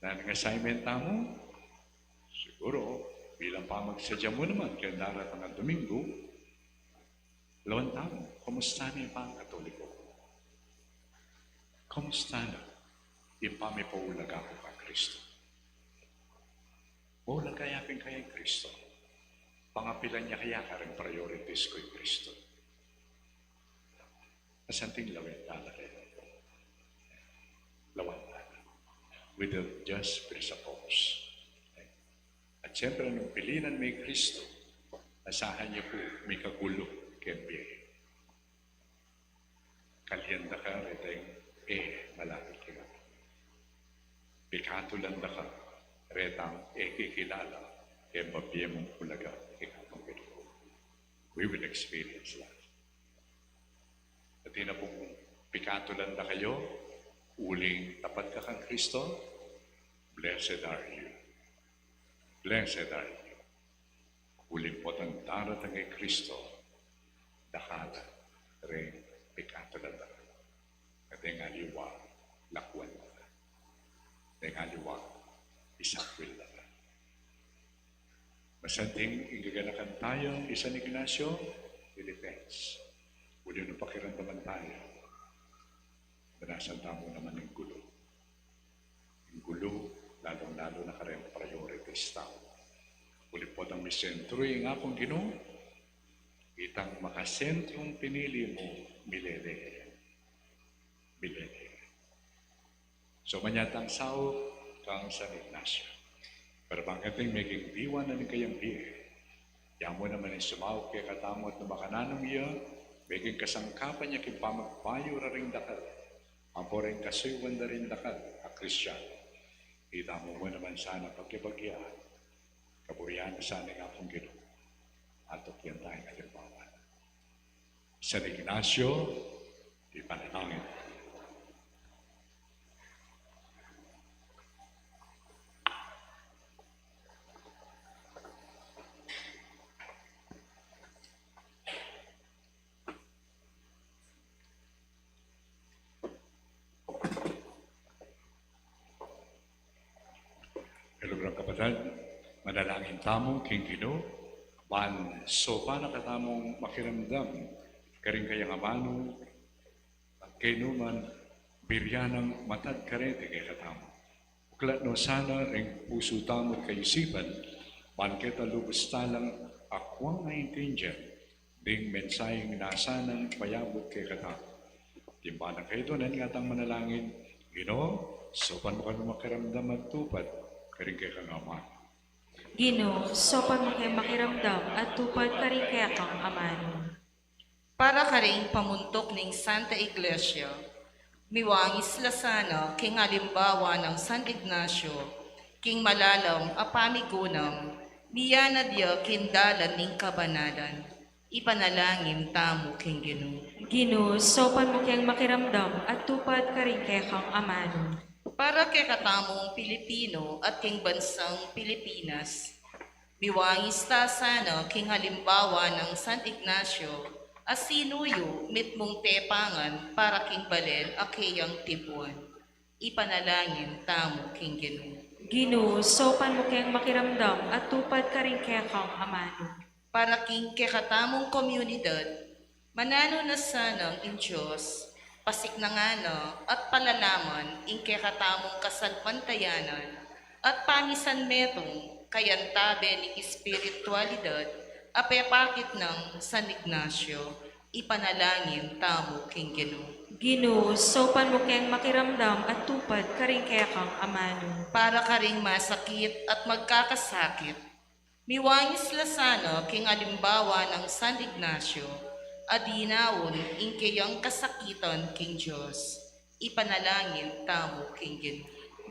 Nanu ing assignment tamu? Siguru, bilang pamagsadya mu naman, keng daratang a Domingo, lawan tamu, kumusta na ing pangatoliko? Kumusta na ing pamipaulaga ku kang Kristo? Maulaga ya pin kaya i Kristo? Pangapilan ya kaya kareng priorities ku i Kristo? Asanting lawen tala kaya. Lawan tala. With the just presuppose. At siyempre, nung pilinan me i Kristo, asahan ye pu, mikagulu keng bie. Kalian da ka retang e malapit keka. Pikatulan da ka retang e kikilala keng mabie mung ulaga keka. We will experience that. Atin na pung pikatulan da kayu, uling tapat ka kang Kristo, blessed are you. Blessed are you. Uling potang daratang i Kristo, dakal la reng pikatulan da ka. Deng aliwa, lakuan da ka. Deng aliwa, isakwil da ka. Masanting ing gaganakan taya i San Ignacio, it depends. Uli nung pakiramdaman taya, banasan tamu naman ing gulu. Ing gulu, lalung-lalu na kareng priorities tamu. Uli potang misentru ing Apung Ginu, itang makasentrung pinili mu, milele. Milele. So, manyatang saup kang San Ignacio. Pero bang kating meging diwa na ning kayang bie, ya mu naman ing sumaup kekatamu at nung makananu ya, meging kasangkapan ya king pamagbayu ra ring dakal, ampo ring kasuyuan da ring dakal a Kristiano. Itamu mu naman sana pagkibagyan, kaburian na sana ing Apung Ginu. At tukyan taya ing alimbawa na San Ignacio, ipanalangin. Kaluguran kapatad, manalangin tamu king Ginu, ban saupan na katamung makiramdam karing kayang amanu, at kaynuman birian nang matad kareti kekatamu. Uklat no sana ring pusu tamu at kaisipan, ban keta lubus talang akwang aintindian ding mensaheng nasa nang payabut kekatamu. Timba na kaya ito, nanu ing ating manalangin, Ginu, saupan mu kaming makiramdam at tupad karing kekang amanu. Ginu, saupan mu kaming makiramdam at tupad karing kekang amanu. Para karing pamuntuk ning Santa Iglesia, miwangis la sana king alimbawa nang San Ignacio, king malalam a pamigunam, miyanad ya king dalan ning kabanalan. Ipanalangin tamu king Ginu. Ginu, saupan mu kaming makiramdam at tupad karing kekang amanu. Para kekatamung Pilipino at king bansang Pilipinas, miwangis ta sana king alimbawa nang San Ignacio, a sinuyu mitmung tepangan para king balen a keyang tipuan. Ipanalangin tamu king Ginu. Ginu, saupan mu kaming makiramdam at tupad karing kekang amanu. Para king kekatamung komunidad, mananu na sanang ing Dios pasiknangan na at palalaman ing kekatamung kasalpantayanan at pamisanmetung kayantabe ning espiritualidad a pepakit nang San Ignacio. Ipanalangin tamu king Ginu. Ginu, saupan mu keng makiramdam at tupad karing kekang amanu. Para karing masakit at magkakasakit, miwangis la sana king alimbawa nang San Ignacio, a dinaun ing keyang kasakitan king Dios. Ipanalangin tamu king Ginu.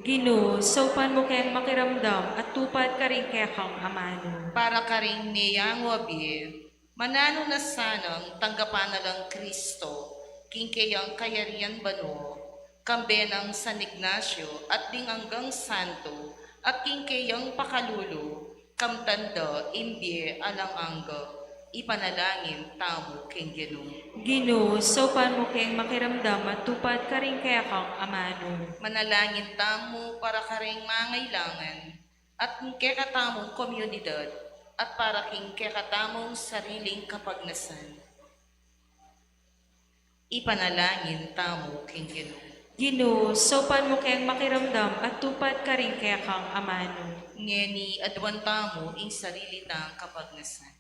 Ginu, saupan mu keng makiramdam at tupad karing kekang amanu. Para karing meyangu a bie, mananu na sanang tanggapan na lang Kristo king keyang kayarian banua, kambe nang San Ignacio at ding anggang santo, at king keyang pakalulu, kamtan da ing bie alang angga. Ipanalangin tamu king Ginu. Ginu, saupan mu keng makiramdam at tupad karing kekang amanu. Manalangin tamu para karing mangailangan, at king kekatamung komunidad, at para king kekatamung sariling kapagnasan. Ipanalangin tamu king Ginu. Ginu, saupan mu keng makiramdam at tupad karing kekang amanu. Ngeni aduan tamu ing sarili tang kapagnasan.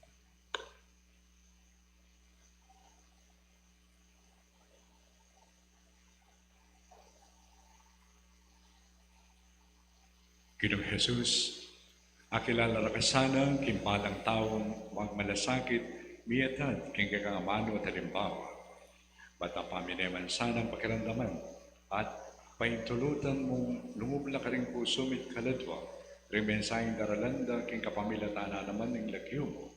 Ginung Jesus, akilala ra ka sana king balang taung magmalasakit, miatad king kekang amanu at alimbawa. Bat a pamine man sanang pakiramdaman at paintulutan mung lumub la karing pusu mi't kaladua ring mensaheng daralan da king kapamilatan na naman ning lagyu mu.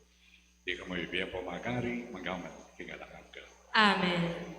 Ika mu ibie pamagari, mangga man king alang angga. Amen.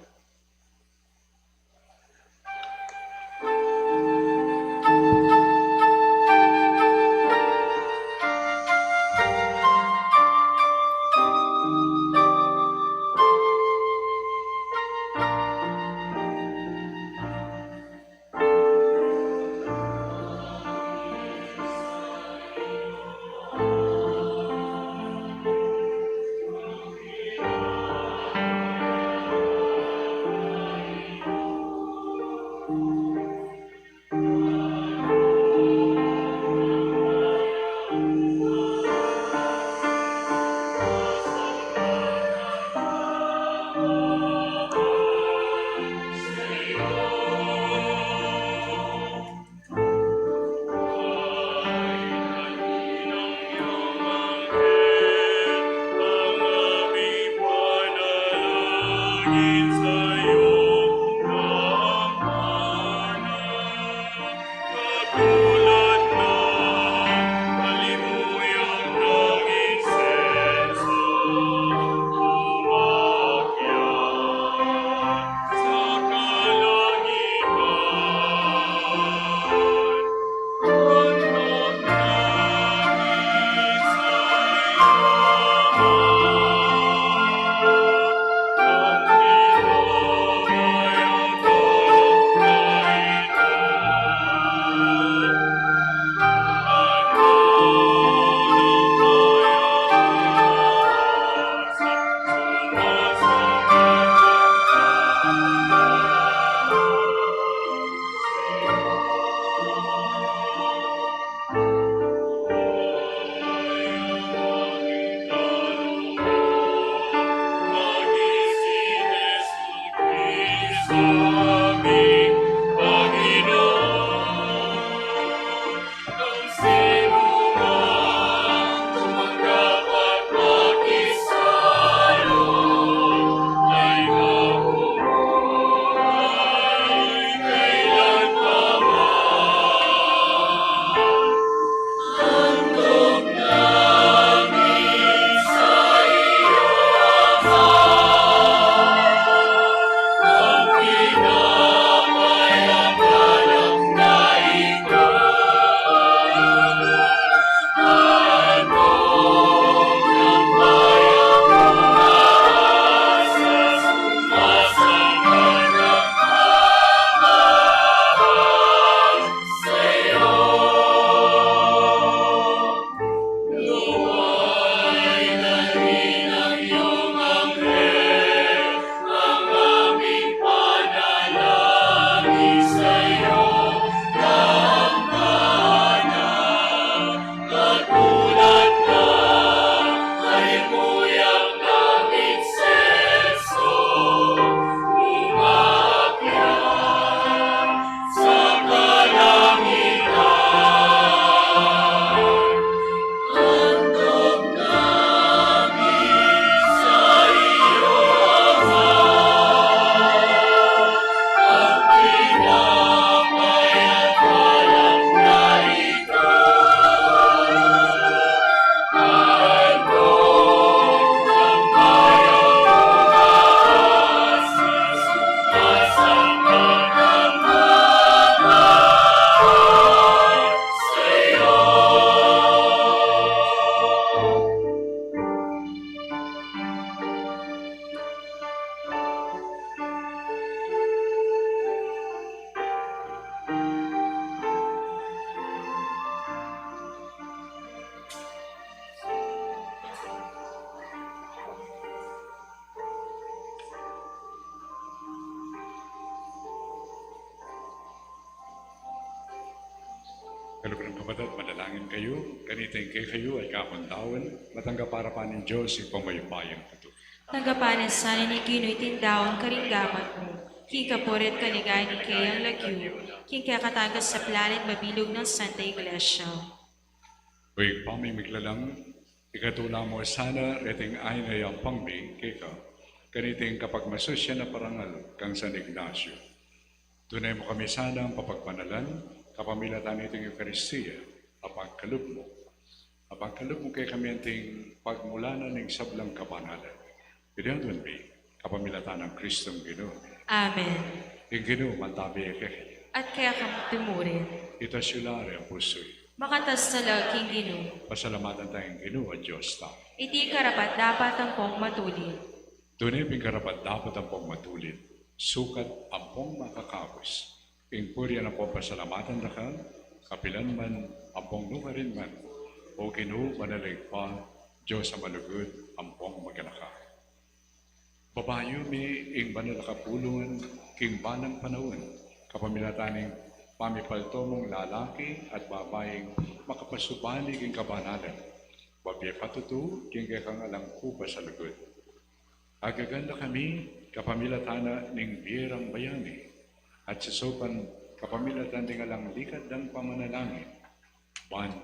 Kaluguran kung kapatad, manalangin kayu, kanita ing kekayu a ikakung daun, matanggap para pa ning Dios ing pamayapayan tutu. Tanggapan na sana ning Ginu iting daun karing gamat mu, king kapurian at kaligayan ning kayang lagyu, king kekatang kasaplalan at mabilug nang Santa Iglesia. O Ibpa ming Miglalang, ikatula mu sana reting ain a yampang mi keka, kaniting kapagmasusyan a parangal kang San Ignacio. Tune mu kami sanang papagpanalan, kapamilatan niting Eukaristia, a pagkalub mu. A pagkalub mu kekami anting pagmulanan ning sablang kabanalan. Iti aduan mi, kapamilatan nang Kristong Ginu. Amen. Ing Ginu mantabi kekayu. At keka mu murin. Itas yu la ring pusu yu. Makatas na la king Ginu. Pasalamatan taya ing Ginu a Dios ta. Iti karapat-dapat ampong matulid. Tune pin karapat-dapat ampong matulid, sukat ampong makakabus, ing purian ampong pasalamatan da ka, kapilan man ampong nukarin man, O Ginu, banal a Ibpa, Dios a malugud ampong maganaka. Babayu mi ing banal a kapulungan king balang panaun, kapamilatan ning pamipalto mung lalaki at babaing makapasubali king kabanalan, babie pa tutu king kekang alang kupas a lugud. Agagan da kami kapamilatan na ning bie rang bayani, at sisaupan kapamilatan ding alang likad dang pamanalangin, ban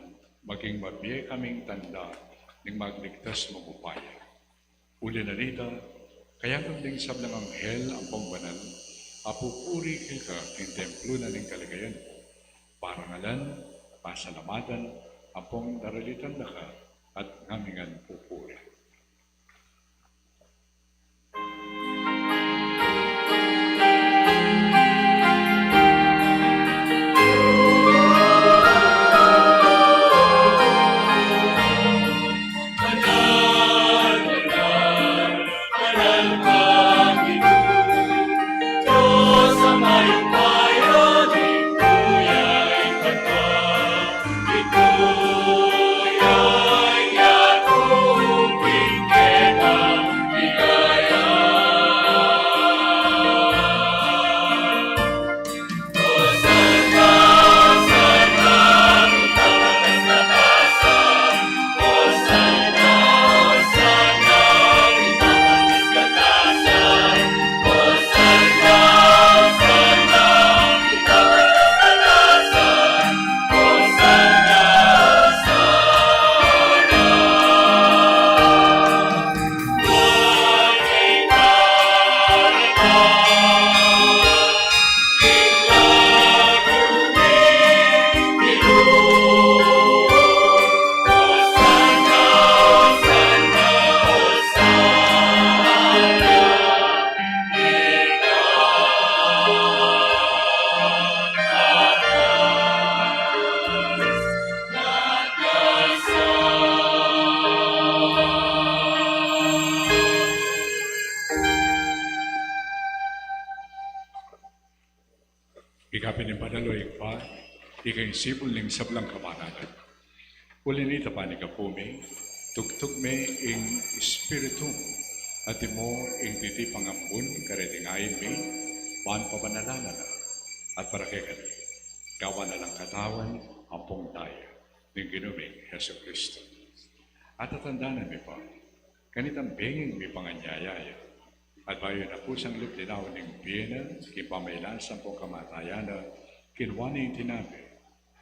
maging mabie kaming tanda ning magligtas mung upaya. Uli na nita, kayabe ding sablang anghel ampong banal a pupuri keka king templo na ning kaligayan mu, parangalan, pasalamatan, ampong daralitan da ka at ngamingan pupuri. Ika pin ing banal, o Ibpa, ika ing sibul ning sablang kabanalan. Uli na nita, panyawad mi, tugtug me ing Espiritu mu, at imo ing titipang ambun kareting ain mi, ban pabanalan na la, at para kekami gawan na lang katawan ampong daya ning Ginu ming Jesucristo. At tatandanan mi pa, kanitang benging mipanganyaya ya, at bayu na pu sang lub linaw ning bie na, king pamailan sampung kamatayan na, kinua ne ing tinape,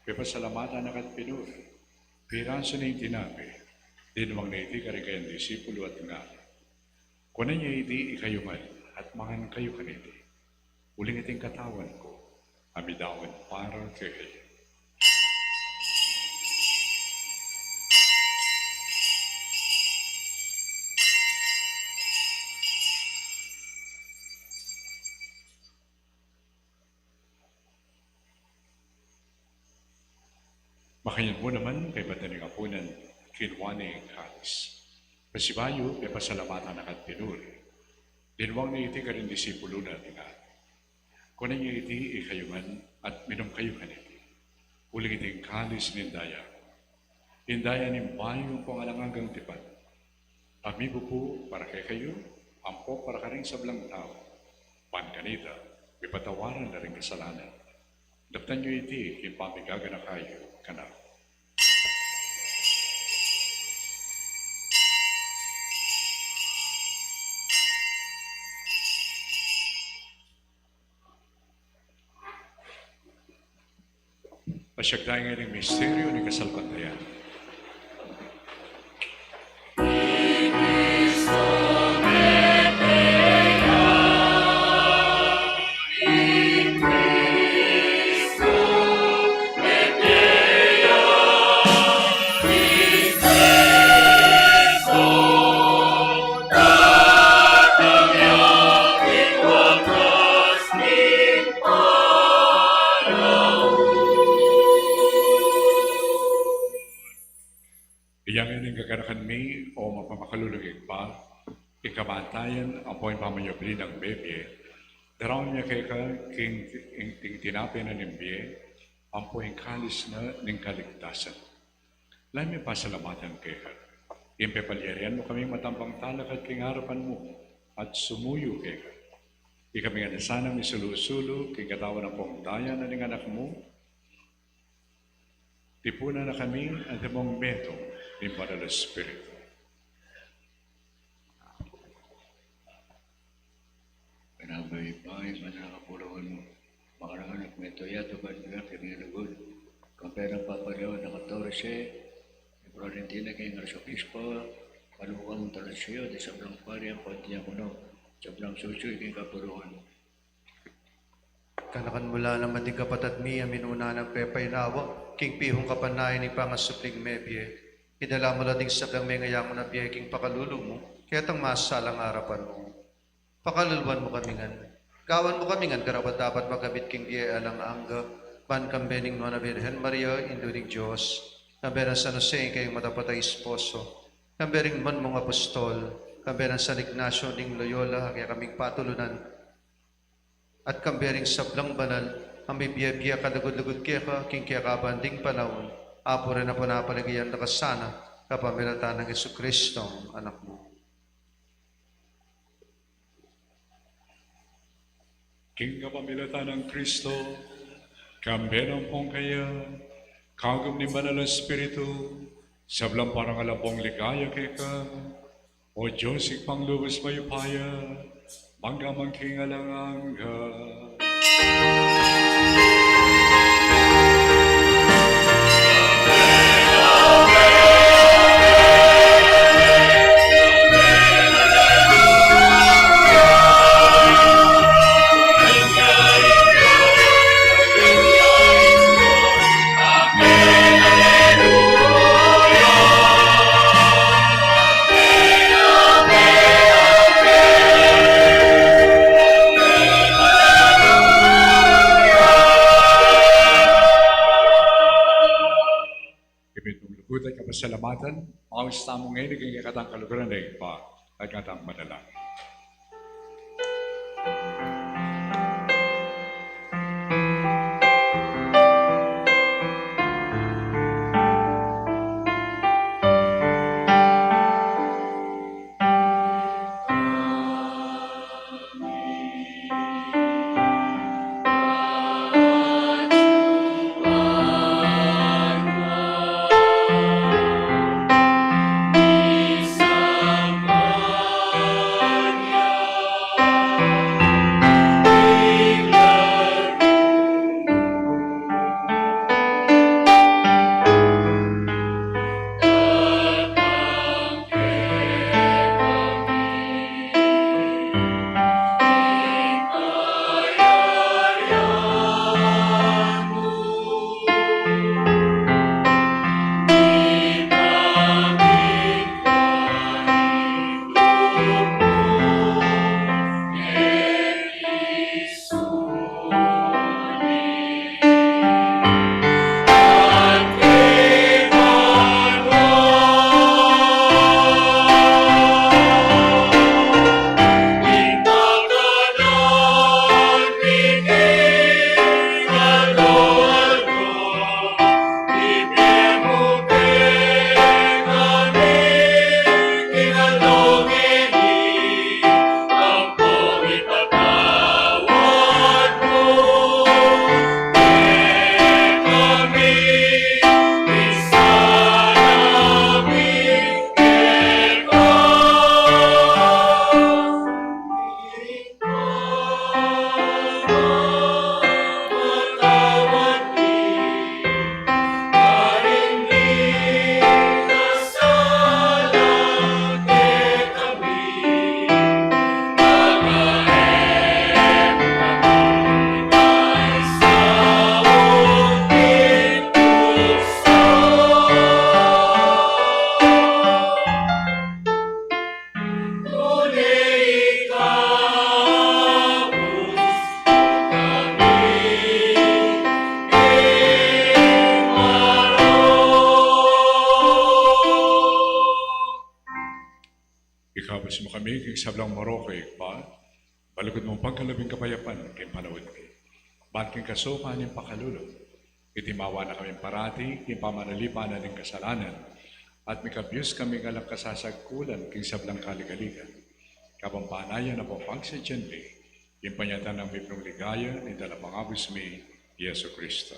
pepasalamatan na ka't pinuri, pirasu ne ing tinape, dinwang ne iti karing kayang disipulu at ngana: Kunan ye iti ikayu ngan, at mangan kayu kaniti. Uling iti ing katawan ku, a midaun para kekayu. Makanyan mu naman, kaybat da ning apunan, kinua ne ing kalis. Pasibayu, pepasalamatan na ka't pinuri, dinwang ne iti karing disipulu na at ngana: Kunan ye iti ikayu ngan, at minum kayu kaniti. Uling iti ing kalis ning daya ku, ing daya ning bayu ampong alang anggang tipan, a mibubu para kekayu ampong para karing sablang tau, ban kanita mipatawaran la ring kasalanan. Daptan yu iti king pamigaganaka yu kanaku. Pasiag tamu ngeni king misteryu ning kasalpantayanan. Inya ngeni ing kaganakan mi, o mapamakalulung Ibpa, ing kamatayan ampo ing pamanyubli nang mebie, daraun mi keka king, ing, ing tinape na ning bie, ampo ing kalis na ning kaligtasan. Lalu mi pasalamatan keka, ing pepalyarian mu kaming matambang talakad king arapan mu, at sumuyu keka. Ikami ngan sana misulu-sulu king katawan ampong daya na ning Anak mu, tipunan na kami antimong metung ning Banal a Espiritu. Kanaku ing Ibpa, ing banal a kapulungan mu, makananu at metung ya, tuban ya king lugud, kambe nang Papa Leon a katorse, ing Florentina king Arsobispo, Guadalupe Montalcio, ing sablang pari ampon diakono, sablang susuyu king kapulungan mu. Ganakan mu la naman ding kapatad mi a minuna nang pepainawa king pihung kapanayan ning pangasubling mebie. Idala mu la ding sablang mengayangu na bie king pakalulu mu, ketang masalang arapan mu. Pakaluluan mu kami ngan. Gawan mu kami ngan karapat-dapat magkamit king bie alang angga, ban kambe ning Nuan a Birhen Maria, Indu ning Dios, kambe nang San Jose, ing kayang matapat a esposo, kambe ring banal mung apostol, kambe nang San Ignacio ning Loyola, a kekaming patulunan, at kambe ring sablang banal a mibie-bie kalugud-lugud keka king kekaban ding panaun, apurian ampon apaligayan da ka sana, kapamilatan nang Jesucristong Anak mu. King kapamilatan nang Kristo, kambe na ampon kaya, kagum ning Banal a Espiritu, sablang parangal ampong ligaya keka, O Dios, Ibpang lubus mayupaya, mangga man king alang angga. King metung lugud at kapasalamatan, maus tamu ngeni king kekatang kaluguran a Ibpa, at kekatang manalangin. King sablang marok, Ibpa, balugud mung pagkalub ing kapayapan king panaun mi. Ban king kasupan ning pakalulu, itimawa na kami parati king pamanalipan na ning kasalanan, at mikabus kami king alang kasasagkulan king sablang kaligaligan. Kabang panayan na pong pagsadyan mi king panyatang ning mipnung ligaya ning Talapangabus mi, Jesucristo.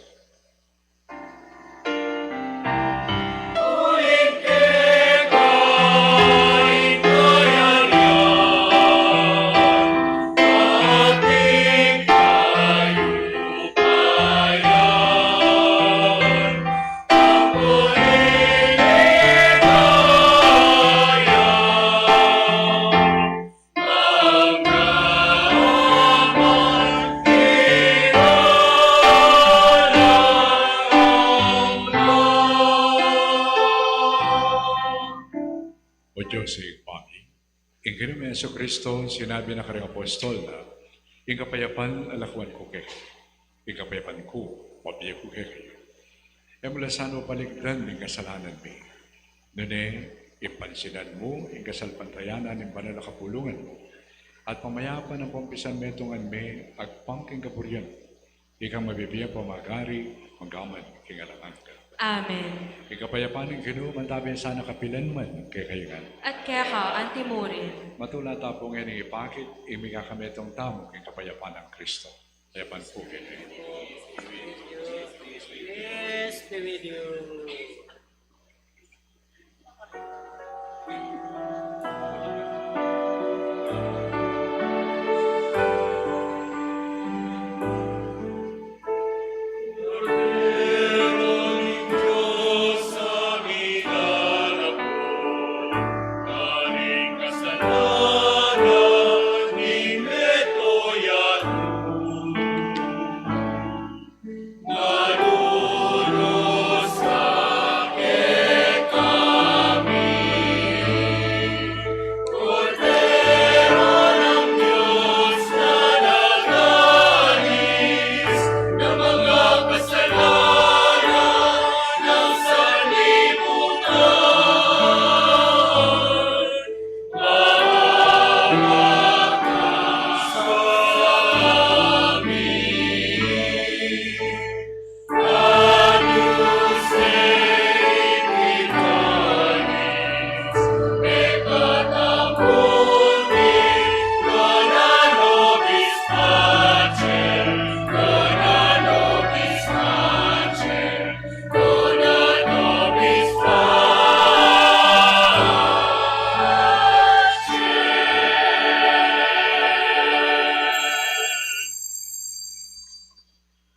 O Dios, Ibpa mi, ing Ginu ming Jesucristo, sinabi na karing apostol na, "Ing kapayapan lakwan ku kekayu, ing kapayapan ku mabie ku kekayu." E mu la sana paligdan ing kasalanan mi, nune impansinan mu ing kasalpantayanan ning banal a kapulungan mu, at pamayapan ampong pisanmetungan mi agpang king kaburian mu, ikang mabibie ampong magari, mangga man king alang angga. Amen. Ing kapayapan ning Ginu mantabe sana kapilan man kekayu ngan. At keka anti murin. Matula ta pu ngeni ipakit ing mikakametung tamu king kapayapan nang Kristo. Kapayapan pu kekayu. Yes, Spirit.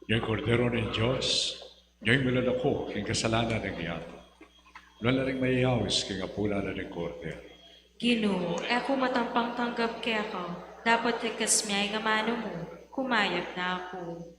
Ing Kordero ning Dios, ing milalako king kasalanan ning yatu. Nuan la ring mayayaus king apulan ning Kordero. Ginu, e ku matampang tanggap keka, dapot ikaskas mu ing amanu mu, kumayap na ku.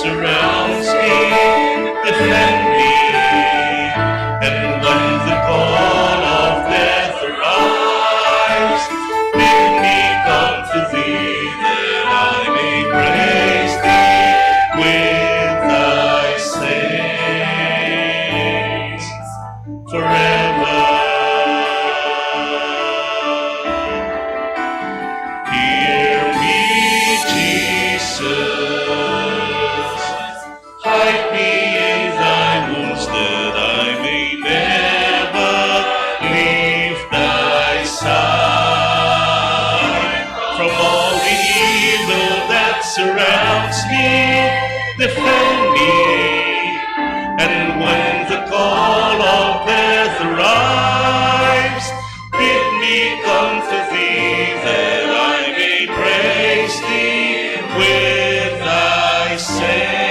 surrounds me, defend me, and when the call of death arrives, bid me come to thee, that I may praise thee with thy saints forever. Hear me, Jesus. Hide me in thy wounds, that I may never leave thy side. From all the evil that surrounds me, defend me. And when the call of death arrives, bid me come to thee, that I may praise thee with thy saints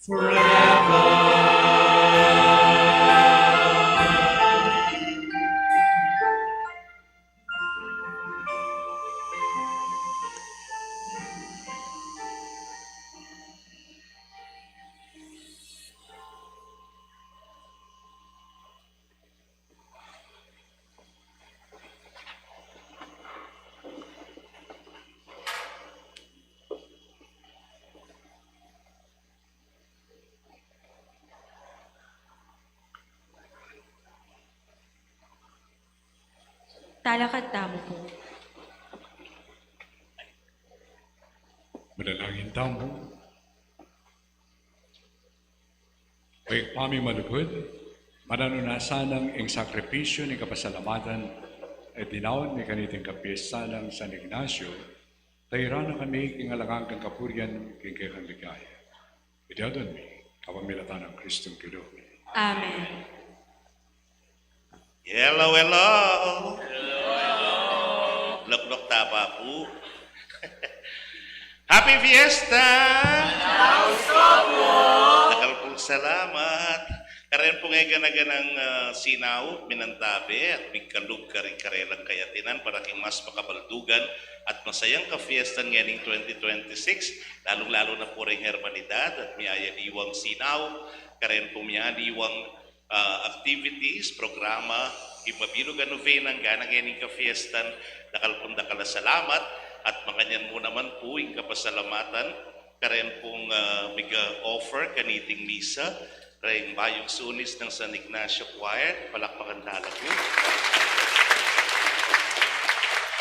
forever. Talakad tamu pu. Manalangin tamu. O Ibpa mi malugud, mananu na sanang ing sakripisyu ning kapasalamatan a dinaun mi kaniting kapiesta nang San Ignacio, tairan na kami king alang anggang kapurian king kekang ligaya. Iti adwan mi kapamilatan nang Kristong Ginu mi. Amen. Hello, hello. Hello, hello. Lukluk tapa pu. Happy Fiesta! Dakal pung salamat. Karin pung eganaganang, ah, sinaup, minantabe at migkalub karing karelang kayatinan para king mas makabaldugan at masayang kafiestan ngening twenty twenty-six, lalung-lalu na pu ring hermanidad at miyayaliwang sinaup, karin pung miyaliwang ah, activities, programa, king mabilug a nobena ngana ngening kafiestan, dakal pung dakal a salamat, at makanyan mu naman pu ing kapasalamatan, karin pung, ah, miga-offer kaniting misa, reng bayung sunis nang San Ignacio Choir, palakpakan tala pu.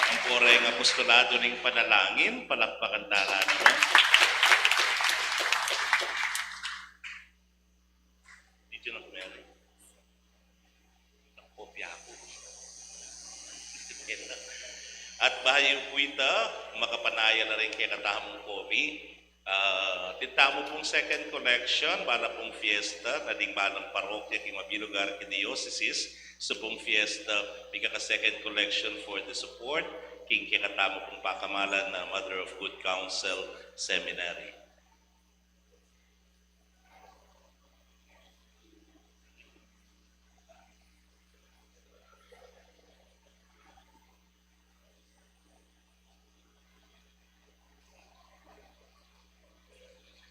Ampo reng apostolado ning panalangin, palakpakan tala naman. Dito na, Mary. Kopya ku. At bayu pu ita, makapanayal na rin kekatamung kopi. Ah, atin tamu pung second collection, bala pung fiesta, na ding balang parokya king mabilug a arkidiosesis, subung fiesta, mika ka second collection for the support, king kekatamu pung pakamalan na Mother of Good Counsel Seminary.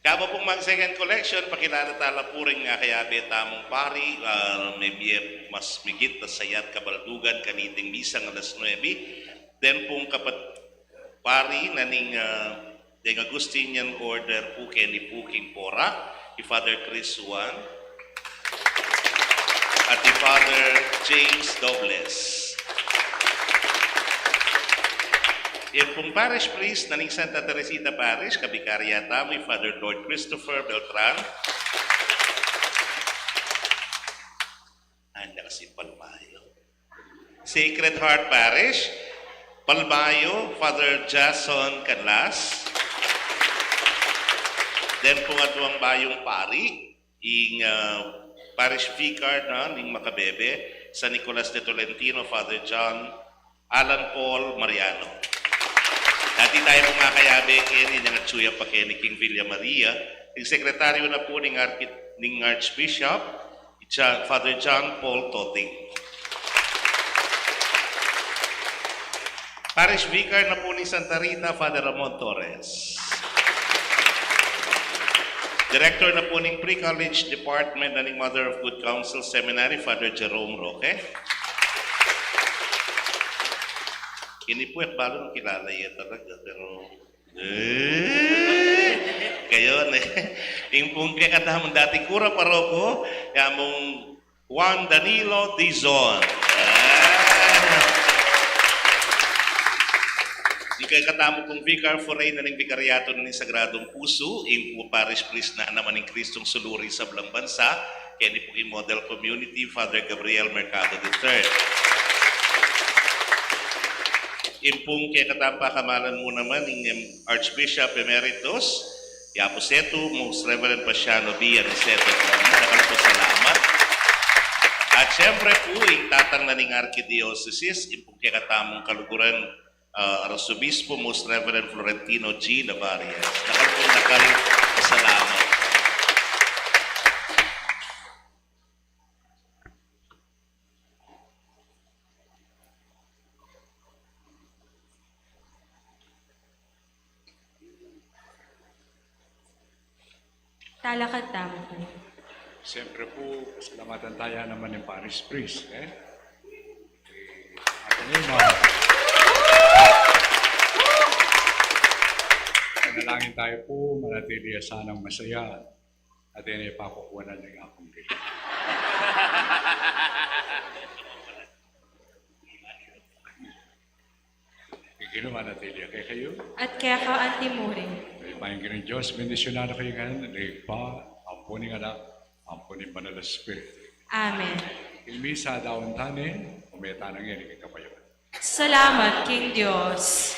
Kaba pung mag-second collection, pakilala tala pu ring, ah, kayabe tamung pari, ah, mebie mas migit a sayat kabaldugan kaniting misang alas nuebe. Then pung kapat-, pari na ning, ah, deng Augustinian Order pu keni pu king Porac, i Father Chris Juan at i Father James Dobles. Yan pung parish priest na ning Santa Teresita Parish, kabikarya tamu i Father Lord Christopher Beltran. Anda kasi Palmayo. Sacred Heart Parish, Palmayo, Father Jason Canlas. Then pung aduang bayung pari, ing, ah, parish vicar na ning Macabebe, San Nicolas de Tolentino, Father John Alan Paul Mariano. Dati tayu pung makayabe keni, nang atsu ya pa keni king Villa Maria, ing sekretaryu na pu ning arki-, ning Archbishop, John, Father John Paul Toting. Parish Vicar na pu ning Santa Rita, Father Ramon Torres. Director na pu ning Pre-College Department na ning Mother of Good Counsel Seminary, Father Jerome Roque. Ini pu, e ku balu nung kilala ye talaga, pero, eh, gayon e. Ing pung kekatamung dating kura paroko, ya mung Juan Danilo Dizon. Ah. Ing kekatamu pung Vicar Forain na ning Bikariatu na ning Sagradong Pusu, ing pung Parish Priest na naman ning Kristong Suluri Sablang Bansa, keni pu king Model Community, Father Gabriel Mercado the third. Ing pung kekatamu pakamalan mu naman, ing, em, Archbishop Emeritus, ya pu setu, Most Reverend Pasiano B. Aniceto, dakal pung salamat. At siyempre pu, ing tatang na ning Arkidiosesis, ing pung kekatamung kaluguran, ah, Arsobispo, Most Reverend Florentino G. Navarias. Dakal pung dakal pung salamat. Talakad tamu pu. Siyempre pu, pasalamatan taya naman ing Parish Priest, e? E, atin yu, ma. Manalangin tayu pu, manatili ya sanang masaya. At ini pakukunan ning Apung Ginu. Ing Ginu manatili ya kekayu. At keka antimurin. Ing Ibpa ning Ginung Dios, bendisyunan na kayu ngan ning Ibpa, ampo ning Anak, ampo ning Banal a Espiritu. Amen. Ing misa daun ta ne, ume tana ngeni king kapayapaan. Salamat king Dios.